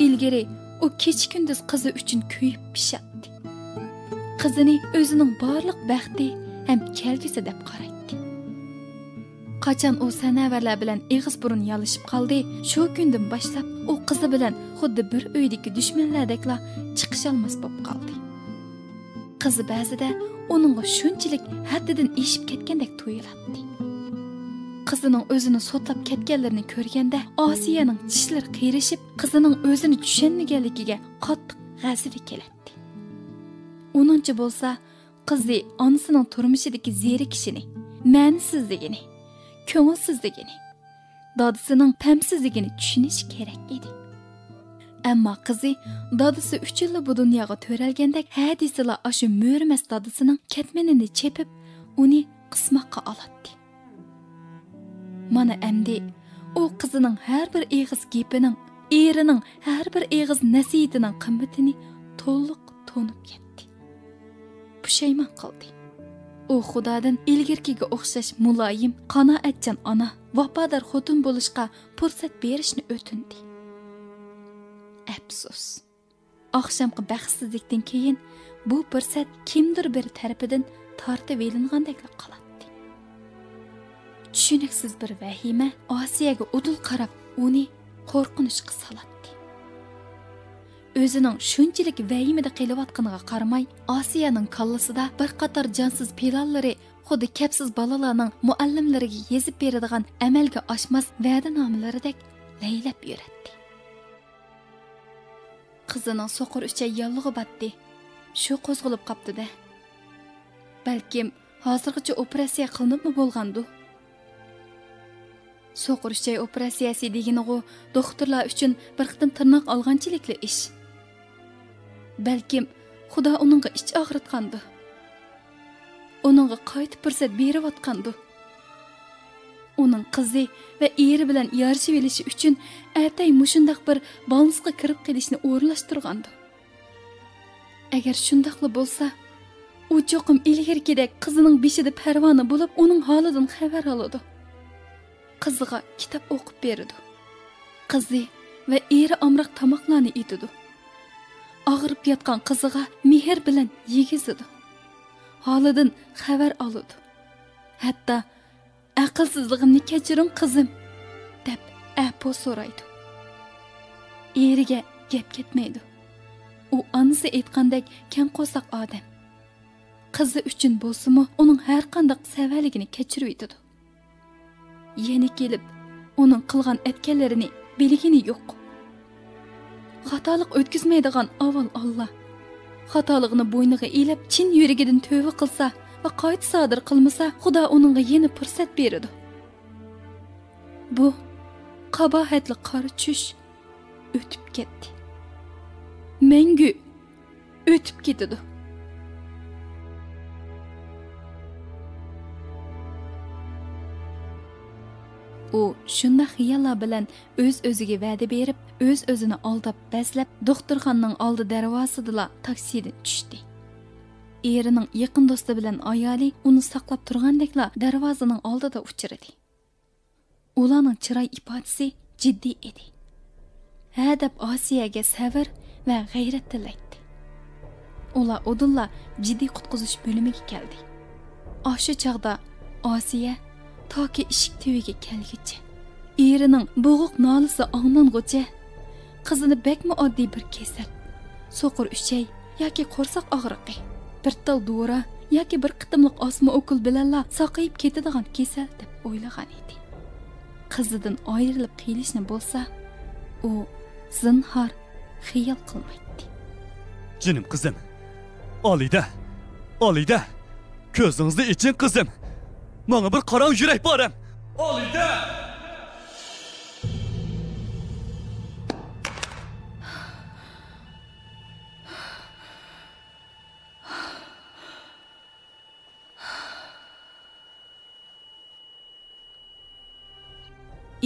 ئىلگىرى ئۇ كېچە-كۈندۈز قىزى ئۈچۈن كۆيۈپ پىشاتتى. قىزىنى ئۆزىنىڭ بارلىق بەختى ھەم كەلگۈسى دەپ قارايتتى. قاچان ئۇ سەنەۋەرلەر بىلەن ئېغىز بۇرۇن يالىشىپ قالدى، شۇ كۈندىن باشلاپ ئۇ قىزى بىلەن خۇددى بىر ئۆيدىكى دۈشمەنلەردەكلا چىقىشالماس بولۇپ قالدى. قىزى بەزىدە ئۇنىڭغا شۇنچىلىك ھەددىدىن ئېشىپ كەتكەندەك تۇيۇلاتتى. قىزىنىڭ ئۆزىنى سوتلاپ كەتكەنلىرىنى كۆرگەندە، ئاسىيەنىڭ چىشلىرى قېرىشىپ، قىزىنىڭ ئۆزىنى چۈشەنمىگەنلىكىگە قاتتىق غەزىپى كېلەتتى. ئۇنىڭچە بولسا، قىزى ئانىسىنىڭ تۇرمۇشىدىكى زېرىكىشىنى، مەنىسىزلىكىنى، كۆڭۈلسىزلىكىنى، دادىسىنىڭ پەمسىزلىكىنى چۈشىنىشى كېرەك ئىدى. ئەمما قىزى دادىسى ئۈچۈنلا بۇ دۇنياغا تۆرەلگەندەك، ھە دېسىلا ئاشۇ مۆرىمەس دادىسىنىڭ كەتمىنىنى چېپىپ، ئۇنى قىسماققا ئالاتتى. مانا ئەمدى ئۇ قىزىنىڭ ھەر بىر ئېغىز گېپىنىڭ، ئېرىنىڭ ھەر بىر ئېغىز نەسىھىتىنىڭ قىممىتىنى تولۇق تونۇپ يەتتى. پۇشايمان قىلدى. ئۇ خۇدادىن ئىلگىرىكىگە ئوخشاش مۇلايىم، قانائەتچان ئانا، ۋاپادار خوتۇن بولۇشقا پۇرسەت بېرىشنى ئۆتۈندى. ئەپسۇس، ئاخشامقى بەختسىزلىكتىن كېيىن بۇ پۇرسەت كىمدۇر بىرى تەرىپىدىن تارتىۋېلىنغاندەكلا قالاتتى. چۈشىنىكسىز بىر ۋەھىمە ئاسىيەگە ئۇدۇل قاراپ، ئۇنى قورقۇنچقا سالاتتى. ئۆزىنىڭ شۇنچىلىك ۋەھىمىدە قېلىۋاتقىنىغا قارىماي، ئاسىيەنىڭ كاللىسىدا بىر قاتار جانسىز پىلانلىرى خۇددى كەپسىز بالىلارنىڭ مۇئەللىملىرىگە يېزىپ بېرىدىغان ئەمەلگە ئاشماس ۋەدىنامىلىرىدەك لەيلەپ يۈرەتتى. قىزىنىڭ سوقۇر ئۈچەي ياللۇغى باتتى. شۇ قوزغىلىپ قاپتۇ-دە. بەلكىم ھازىرغىچە ئوپېراتسىيە قىلىنىپمۇ بولغاندۇ؟ سوقۇر ئۈچەي ئوپېراتسىيەسى دېگىنىغۇ دوختۇرلار ئۈچۈن بىر قېتىم تىرناق ئالغانچىلىكلا ئىش. بەلكىم خۇدا ئۇنىڭغا ئىچ ئاغرىتقاندۇ. ئۇنىڭغا قايتا پۇرسەت بېرىۋاتقاندۇ. ئۇنىڭ قىزى ۋە ئېرى بىلەن يارىشىۋېلىشى ئۈچۈن ئەتەي مۇشۇنداق بىر بالنىسقا كىرىپ قېلىشنى ئورۇنلاشتۇرغاندۇ. ئەگەر شۇنداقلا بولسا، ئۇ چوقۇم ئىلگىرىكىدەك قىزىنىڭ بېشىدا پەرۋانە بولۇپ، ئۇنىڭ ھالىدىن خەۋەر ئالىدۇ. قىزىغا كىتاب ئوقۇپ بېرىدۇ. قىزى ۋە ئېرى ئامراق تاماقلارنى ئېتىدۇ. ئاغرىپ ياتقان قىزىغا مېھىر بىلەن يېگۈزىدۇ. ھالىدىن خەۋەر ئالىدۇ. ھەتتا «ئەقىلسىزلىقىمنى كەچۈرۈڭ، قىزىم» دەپ ئەپۇ سورايدۇ. ئېرىگە گەپ كەتمەيدۇ. ئۇ ئانىسى ئېيتقاندەك كەڭ قورساق ئادەم. قىزى ئۈچۈن بولسىمۇ ئۇنىڭ ھەرقانداق سەۋەنلىكىنى كەچۈرۈۋېتىدۇ. يەنە كېلىپ ئۇنىڭ قىلغان ئەتكەنلىرىنى بىلگىنى يوق. خاتالىق ئۆتكۈزمەيدىغان ئاۋۋال ئاللا. خاتالىقىنى بوينىغا ئېلىپ، چىن يۈرىكىدىن تۆۋە قىلسا ۋە قايتا سادىر قىلمىسا، خۇدا ئۇنىڭغا يەنە پۇرسەت بېرىدۇ. بۇ قاباھەتلىك قارا چۈش ئۆتۈپ كەتتى. مەڭگۈ ئۆتۈپ كېتىدۇ. ئۇ شۇنداق خىياللار بىلەن ئۆز-ئۆزىگە ۋەدە بېرىپ، ئۆز-ئۆزىنى ئالداپ، بەزلەپ، دوختۇرخانىنىڭ ئالدى دەرۋازىسىدىلا تاكسىدىن چۈشتى. ئېرىنىڭ يېقىن دوستى بىلەن ئايالى ئۇنى ساقلاپ تۇرغاندەكلا دەرۋازىنىڭ ئالدىدا ئۇچرىدى. ئۇلارنىڭ چىراي ئىپادىسى جىددىي ئىدى. ھە دەپ ئاسىيەگە سەۋر ۋە غەيرەت تىلەيتتى. ئۇلار ئۇدۇللا جىددىي قۇتقۇزۇش بۆلۈمىگە كەلدى. ئاشۇ چاغدا ئاسىيە تاكى ئىشىك تۈۋىگە كەلگۈچە، ئېرىنىڭ بوغۇق نالىسى ئاڭلانغۇچە، قىزىنى بەكمۇ ئاددىي بىر كېسەل، سوقۇر ئۈچەي ياكى قورساق ئاغرىقى، بىر تال دورا ياكى بىر قېتىملىق ئاسما ئوكۇل بىلەنلا ساقىيىپ كېتىدىغان كېسەل دەپ ئويلىغان ئىدى. قىزىدىن ئايرىلىپ قېلىشنى بولسا، ئۇ زىنھار خىيال قىلمايتتى. جېنىم قىزىم، ئالىدە، ئالىدە، كۆزىڭىزنى ئېچىڭ قىزىم، ماڭا بىر قاراڭ يۈرەك پارەم. ئالىدە!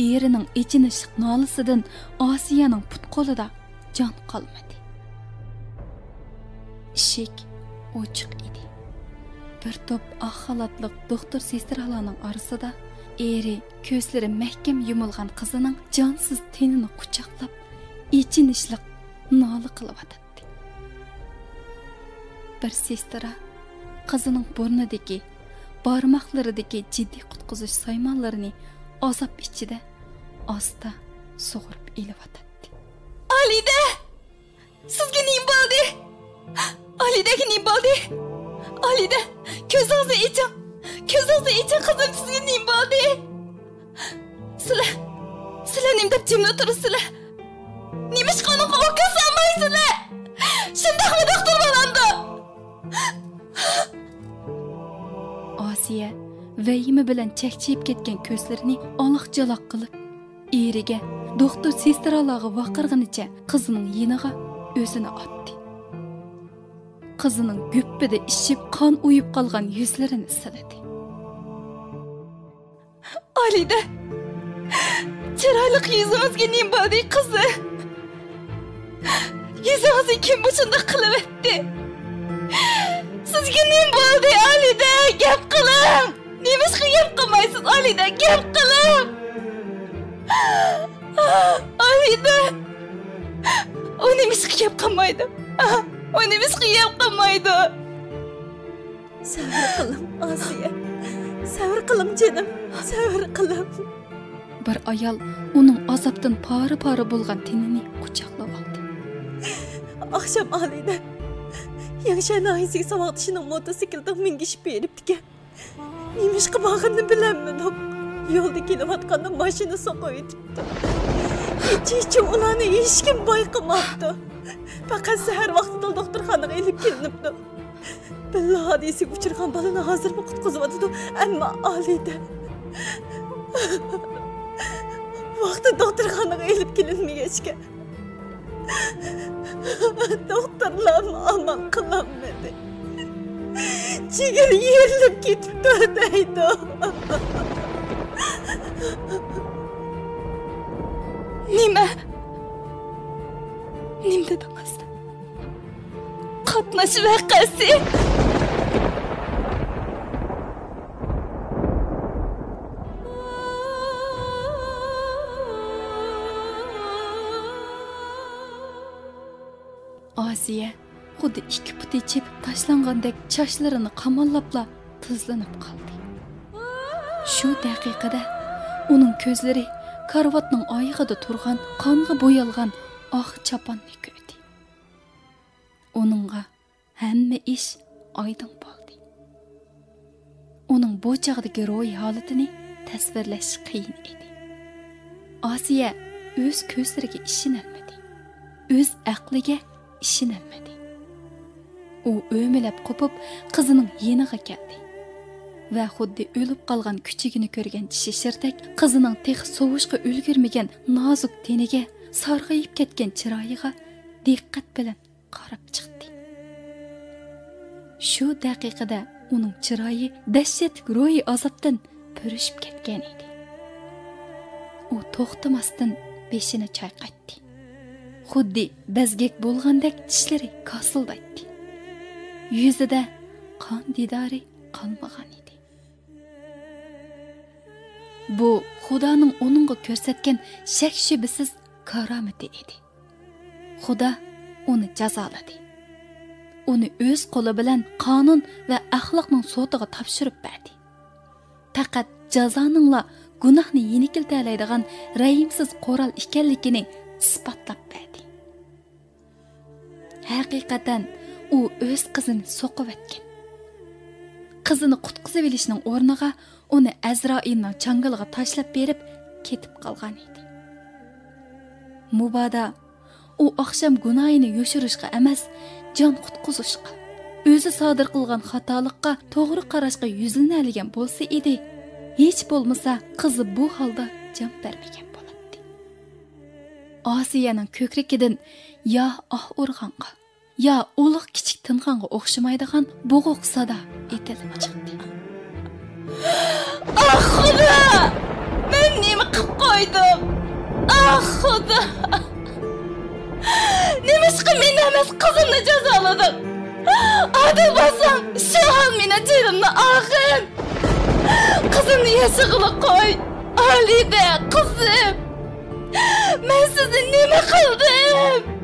ئېرىنىڭ ئېچىنىشلىق نالىسىدىن ئاسىيەنىڭ پۇت-قولىدا جان قالمىدى. ئىشىك ئوچۇق ئىدى. بىر توپ ئاق خالاتلىق دوختۇر سېسترالارنىڭ ئارىسىدا ئېرى كۆزلىرى مەھكەم يۇمۇلغان قىزىنىڭ جانسىز تېنىنى قۇچاقلاپ، ئېچىنىشلىق نالە قىلىۋاتاتتى. بىر سېسترا قىزىنىڭ بۇرنىدىكى، بارماقلىرىدىكى جىددىي قۇتقۇزۇش سايمانلىرىنى ئازاب ئىچىدە ئاستا سۇغۇرۇپ ئېلىۋاتاتتى. ئالىدە! سىزگە نېمە بولدى؟ ئالىدەگە نېمە بولدى؟ ئالىدە، كۆزىڭىزنى ئېچىڭ! كۆزىڭىزنى ئېچىڭ، قىزىم، سىزگە نېمە بولدى؟ سىلە، سىلە نېمە دەپ جىملا تۇرىسىلە؟ نېمىشقا ئۇنىڭغا ئوكۇل سالمايسىلە؟ شۇنداقمۇ دوختۇر بولامدۇ؟ ئاسىيە ۋەھىمە بىلەن چەكچىيىپ كەتكەن كۆزلىرىنى ئالاق-جالاق قىلىپ، ئېرىگە دوختۇر سېسترالارغا ۋارقىرىغىنىچە قىزىنىڭ يېنىغا ئۆزىنى ئاتتى. قىزىنىڭ گۈپپىدە ئىششىپ، قان ئۇيۇپ قالغان يۈزلىرىنى سىلىدى. ئالىدە، چىرايلىق يۈزىڭىزگە نېمە بولدى، قىزىم؟ يۈزىڭىزنى كىم مۇشۇنداق قىلىۋەتتى؟ سىزگە نېمە بولدى، ئالىدە؟ گەپ قىلىڭ! نېمىشقا گەپ قىلمايسىز، ئالىدە؟ گەپ قىلىڭ! ئالىدە! ئۇ نېمىشقا گەپ قىلمايدۇ؟ ئۇ نېمىشقا گەپ قىلمايدۇ؟ سەۋر قىلىڭ، ئاسىيە. سەۋر قىلىڭ، جېنىم. سەۋر قىلىڭ. بىر ئايال ئۇنىڭ ئازابتىن پارە-پارە بولغان تېنىنى قۇچاقلاپ ئالدى. ئاخشام ئالىدە يېڭىشەھەر ناھىيەسىگە ساۋاقدىشىنىڭ موتوسىكلىتىغا مىنگىشىپ بېرىپتىكەن. نېمىشقا بارغىنىنى بىلەلمىدۇق. يولدا كېلىۋاتقاندا ماشىنا سوقۇۋېتىپتۇ. كېچىچە ئۇلارنى ھېچكىم بايقىماپتۇ. پەقەت سەھەر ۋاقتىدا دوختۇرخانىغا ئېلىپ كېلىنىپتۇ. بىللە ھادىسىگە ئۇچرىغان بالىنى ھازىرمۇ قۇتقۇزۇۋاتىدۇ، ئەمما ئالىدە ۋاقتىدا دوختۇرخانىغا ئېلىپ كېلىنمىگەچكە، دوختۇرلارمۇ ئامال قىلالمىدى. جىگىرى يېرىلىپ كېتىپتۇ دەيدۇ. نېمە؟ نېمە دېدىڭىز؟ قاتناش ۋەقەسى. ئاسىيە خۇددى ئىككى پۇتى چېپىپ تاشلانغاندەك چاچلىرىنى قاماللاپلا تىزلىنىپ قالدى. شۇ دەقىقىدە ئۇنىڭ كۆزلىرى كارىۋاتنىڭ ئايىغىدا تۇرغان قانغا بويالغان ئاق چاپاننى كۆردى. ئۇنىڭغا ھەممە ئىش ئايدىڭ بولدى. ئۇنىڭ بۇ چاغدىكى روھىي ھالىتىنى تەسۋىرلەش قىيىن ئىدى. ئاسىيە ئۆز كۆزلىرىگە ئىشىنەلمىدى. ئۆز ئەقلىگە ئىشىنەلمىدى. ئۇ ئۆمىلەپ قوپۇپ، قىزىنىڭ يېنىغا كەلدى ۋە خۇددى ئۆلۈپ قالغان كۈچۈكىنى كۆرگەنچە شىشىردەك، قىزىنىڭ تېخى سوۋۇشقا ئۈلگۈرمىگەن نازۇك تېنىگە، سارغىيىپ كەتكەن چىرايىغا دىققەت بىلەن قاراپ چىقتى. شۇ دەقىقىدە ئۇنىڭ چىرايى دەھشەتلىك روھىي ئازابتىن پۈرۈشۈپ كەتكەن ئىدى. ئۇ توختىماستىن بېشىنى چايقايتتى. خۇددى بەزگەك بولغاندەك چىشلىرى كاسىلدايتتى. يۈزىدە قان دىدارى قالمىغان ئىدى. بۇ خۇدانىڭ ئۇنىڭغا كۆرسەتكەن شەك-شۈبھىسىز كارامىتى ئىدى. خۇدا ئۇنى جازالىدى. ئۇنى ئۆز قولى بىلەن قانۇن ۋە ئەخلاقنىڭ سوتىغا تاپشۇرۇپ بەردى. پەقەت جازانىڭلا گۇناھنى يېنىكلىتەلەيدىغان رەھىمسىز قورال ئىكەنلىكىنى ئىسپاتلاپ بەردى. ھەقىقەتەن ئۇ ئۆز قىزىنى سوقۇۋەتكەن. قىزىنى قۇتقۇزۇۋېلىشنىڭ ئورنىغا ئۇنى ئەزرائىلنىڭ چاڭگىلىغا تاشلاپ بېرىپ كېتىپ قالغان ئىدى. مۇبادا ئۇ ئاخشام گۇناھىنى يوشۇرۇشقا ئەمەس، جان قۇتقۇزۇشقا، ئۆزى سادىر قىلغان خاتالىققا توغرا قاراشقا يۈزلىنەلىگەن بولسا ئىدى، ھېچ بولمىسا قىزى بۇ ھالدا جان بەرمىگەن بولاتتى. ئاسىيەنىڭ كۆكرىكىدىن يا ئاھ ئۇرغانغا، يا ئۇلۇغ كىچىك تىنغانغا ئوخشىمايدىغان بوغۇق سادا ئېتىلىپ چىقتى. ئاھ، خۇدا! مەن نېمە قىپ قويدۇم؟ ئاھ، خۇدا! نېمىشقا مېنى ئەمەس، قىزىمنى جازالىدىڭ؟ ئادىل بولساڭ، شۇ ھال مېنىڭ جېنىمنى ئالغىن! قىزىمنى ياشىغىلى قوي! ئالىدە، قىزىم! مەن سىزنى نېمە قىلدىم؟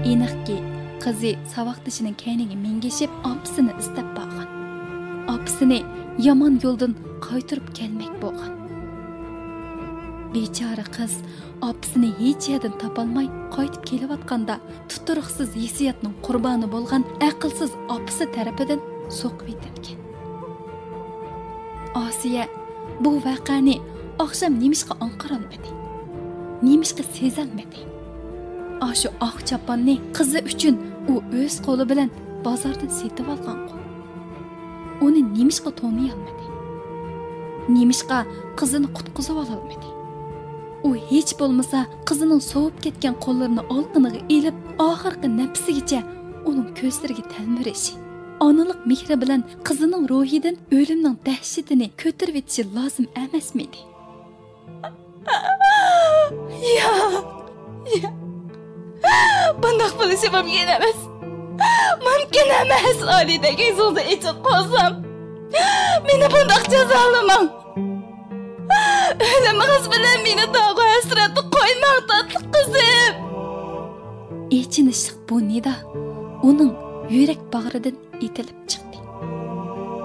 ئېنىقكى، قىزى ساۋاقدىشىنىڭ كەينىگە مىنگىشىپ، ئاپىسىنى ئىزدەپ بارغان. ئاپىسىنى يامان يولدىن قايتۇرۇپ كەلمەك بولغان. بىچارە قىز ئاپىسىنى ھېچ يەردىن تاپالماي قايتىپ كېلىۋاتقاندا، تۇتۇرۇقسىز ھېسسىياتنىڭ قۇربانى بولغان ئەقىلسىز ئاپىسى تەرىپىدىن سوقۇۋېتىلگەن. ئاسىيە بۇ ۋەقەنى ئاخشام نېمىشقا ئاڭقىرالمىدى؟ نېمىشقا سېزەلمىدى؟ ئاشۇ ئاق چاپاننى قىزى ئۈچۈن ئۇ ئۆز قولى بىلەن بازاردىن سېتىۋالغانغۇ. ئۇنى نېمىشقا تونۇيالمىدى؟ نېمىشقا قىزىنى قۇتقۇزۇۋالالمىدى؟ ئۇ ھېچ بولمىسا قىزىنىڭ سوۋۇپ كەتكەن قوللىرىنى ئالىقىنىغا ئېلىپ، ئاخىرقى نەپىسىگىچە ئۇنىڭ كۆزلىرىگە تەلمۈرۈش، ئانىلىق مېھرى بىلەن قىزىنىڭ روھىدىن ئۆلۈمنىڭ دەھشىتىنى كۆتۈرۈۋېتىشى لازىم ئەمەسمىدى؟ ياق، ياق. بۇنداق بولۇشى مۇمكىن ئەمەس. مۇمكىن ئەمەس. ئالىدەك يۈزۈڭنى ئېچىپ قويسام، مېنى بۇنداق جازالىماڭ. ئۆلۈمىڭىز بىلەن مېنى داغۇ ھەسرەتتە قويماڭ، تاتلىق قىزىم. ئېچىنىشلىق بۇ نىدا ئۇنىڭ يۈرەك باغرىدىن ئېتىلىپ چىقتى.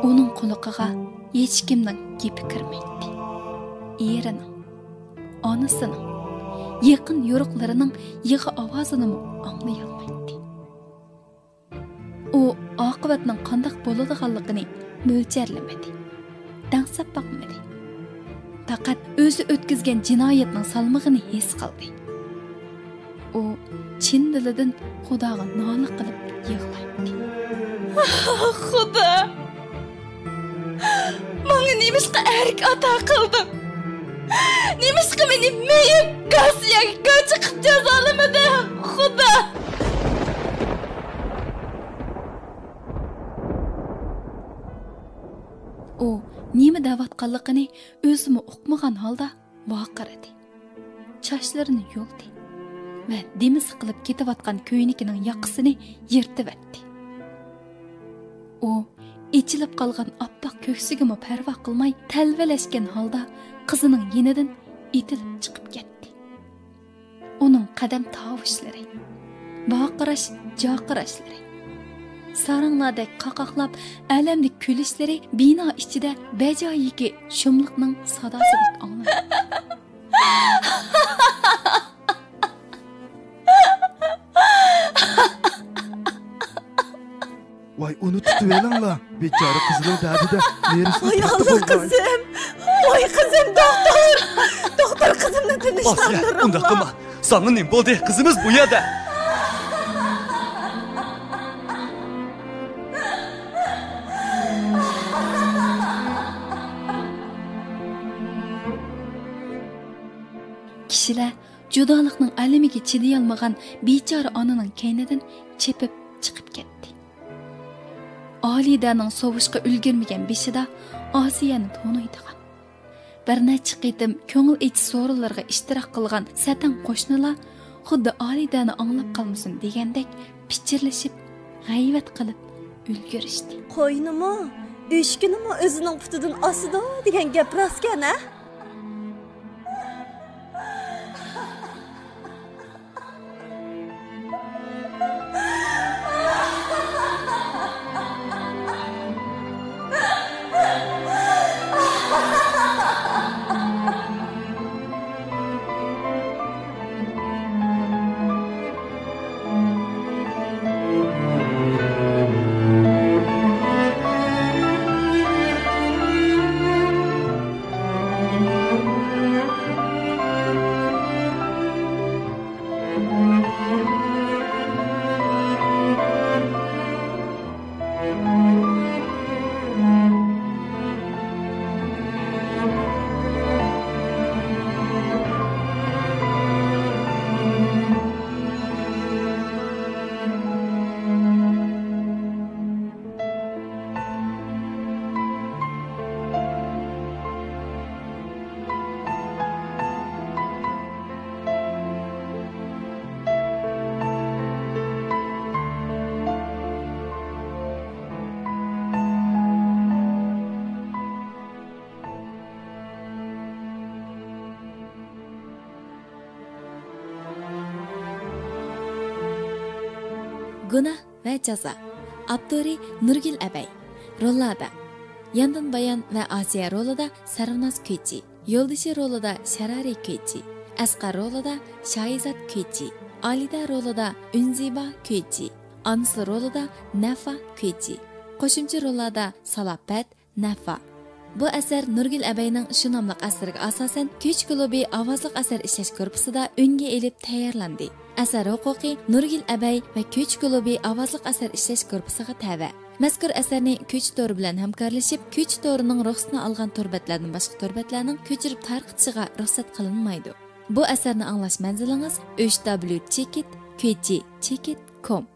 ئۇنىڭ قۇلىقىغا ھېچكىمنىڭ گېپى كىرمەيتتى. ئېرىنىڭ، ئانىسىنىڭ، يېقىن يورۇقلىرىنىڭ يىغا ئاۋازىنىمۇ ئاڭلىيالمايتتى. ئۇ ئاقىۋەتنىڭ قانداق بولىدىغانلىقىنى مۆلچەرلىمىدى، دەڭسەپ باقمىدى. پەقەت ئۆزى ئۆتكۈزگەن جىنايەتنىڭ سالمىقىنى ھېس قىلدى. ئۇ چىن دىلىدىن خۇداغا نالە قىلىپ يىغلايتتى. ئاھ، خۇدا! ماڭا نېمىشقا ئەرك ئاتا قىلدىڭ؟ نېمىشقا مېنى مېيىپ گاسىيەگە گاچا قىلىپ جازالىمىدىڭ، خۇدا؟ ئۇ نېمە دەۋاتقانلىقىنى ئۆزىمۇ ئۇقمىغان ھالدا ۋارقىرىدى. چاچلىرىنى يۇلدى ۋە دېمى سىقىلىپ كېتىۋاتقان كۆينىكىنىڭ ياقىسىنى يىرتىۋەتتى. ئۇ ئېچىلىپ قالغان ئاپئاق كۆكسىگىمۇ پەرۋا قىلماي، تەلۋىلەشكەن ھالدا قىزىنىڭ يېنىدىن ئېتىلىپ چىقىپ كەتتى. ئۇنىڭ قەدەم تاۋۇشلىرى، ۋارقىراش-جارقىراشلىرى، ساراڭلاردەك قاقاقلاپ ئەلەملىك كۈلۈشلىرى بىنا ئىچىدە بەجايىكى شۇملۇقنىڭ ساداسىدەك ئاڭلىناتتى. ۋاي، ئۇنى تۇتۇۋېلىڭلار، بىچارە قىزنىڭ دەردىدە نېرىسىنى ۋاي، تارتىپ ئاللا بولماي. قىزىم! ۋاي قىزىم، دوختۇر! دوختۇر، قىزىمنى ئاسىيە، تىنچلاندۇرۇڭلار. ئۇنداق قىلما. ساڭا نېمە بولدى؟ قىزىمىز بۇ يەردە. كىشىلەر جۇدالىقنىڭ ئەلىمىگە چىدىيالمىغان بىچارە ئانىنىڭ كەينىدىن چېپىپ چىقىپ كەتتى. ئالىدەنىڭ سوۋۇشقا ئۈلگۈرمىگەن بېشىدا ئاسىيەنى تونۇيدىغان، بىر نەچچە قېتىم كۆڭۈل ئېچىش سورۇنلىرىغا ئىشتىراك قىلغان سەتەڭ قوشنىلار خۇددى ئالىدەنى ئاڭلاپ قالمىسۇن دېگەندەك پىچىرلىشىپ، غەيۋەت قىلىپ ئۈلگۈرۈشتى. قوينىمۇ، ئۆچكىنىمۇ ئۆزىنىڭ پۇتىدىن ئاسىدۇ دېگەن گەپ راستكەن، ھە؟ گۇناھ ۋە جازا. ئاپتورى نۇرگۈل ئەبەي. روللاردا: ياندىن بايان ۋە ئاسىيە رولىدا سەرۋىناز كۆچى، يولدىشى رولىدا شەرارى كۆچى، ئەسقەر رولىدا شاھىزات كۆچى، ئالىدە رولىدا ئۈنزىبا كۆچى، ئانىسى رولىدا نەفا كۆچى، قوشۇمچە روللاردا سالاپەت، نەفا. بۇ ئەسەر نۇرگۈل ئەبەينىڭ شۇ ناملىق ئەسىرىگە ئاساسەن، كۈچ كۇلۇبى ئاۋازلىق ئەسەر ئىشلەش گۇرۇپپىسىدا ئۈنگە ئېلىپ تەييارلاندى. ئەسەر ھوقۇقى نۇرگۈل ئەبەي ۋە كۈچ كۇلۇبى ئاۋازلىق ئەسەر ئىشلەش گۇرۇپپىسىغا تەۋە. مەزكۇر ئەسەرنى كۈچ تورى بىلەن ھەمكارلىشىپ، كۈچ تورىنىڭ رۇخسىتىنى ئالغان تور بەتلەردىن باشقا تور بەتلەرنىڭ كۆچۈرۈپ تارقىتىشىغا رۇخسەت قىلىنمايدۇ. بۇ ئەسەرنى ئاڭلاش مەنزىلىڭىز ئۈچ دابليۇ چېكىت كۆچى چېكىت كوم.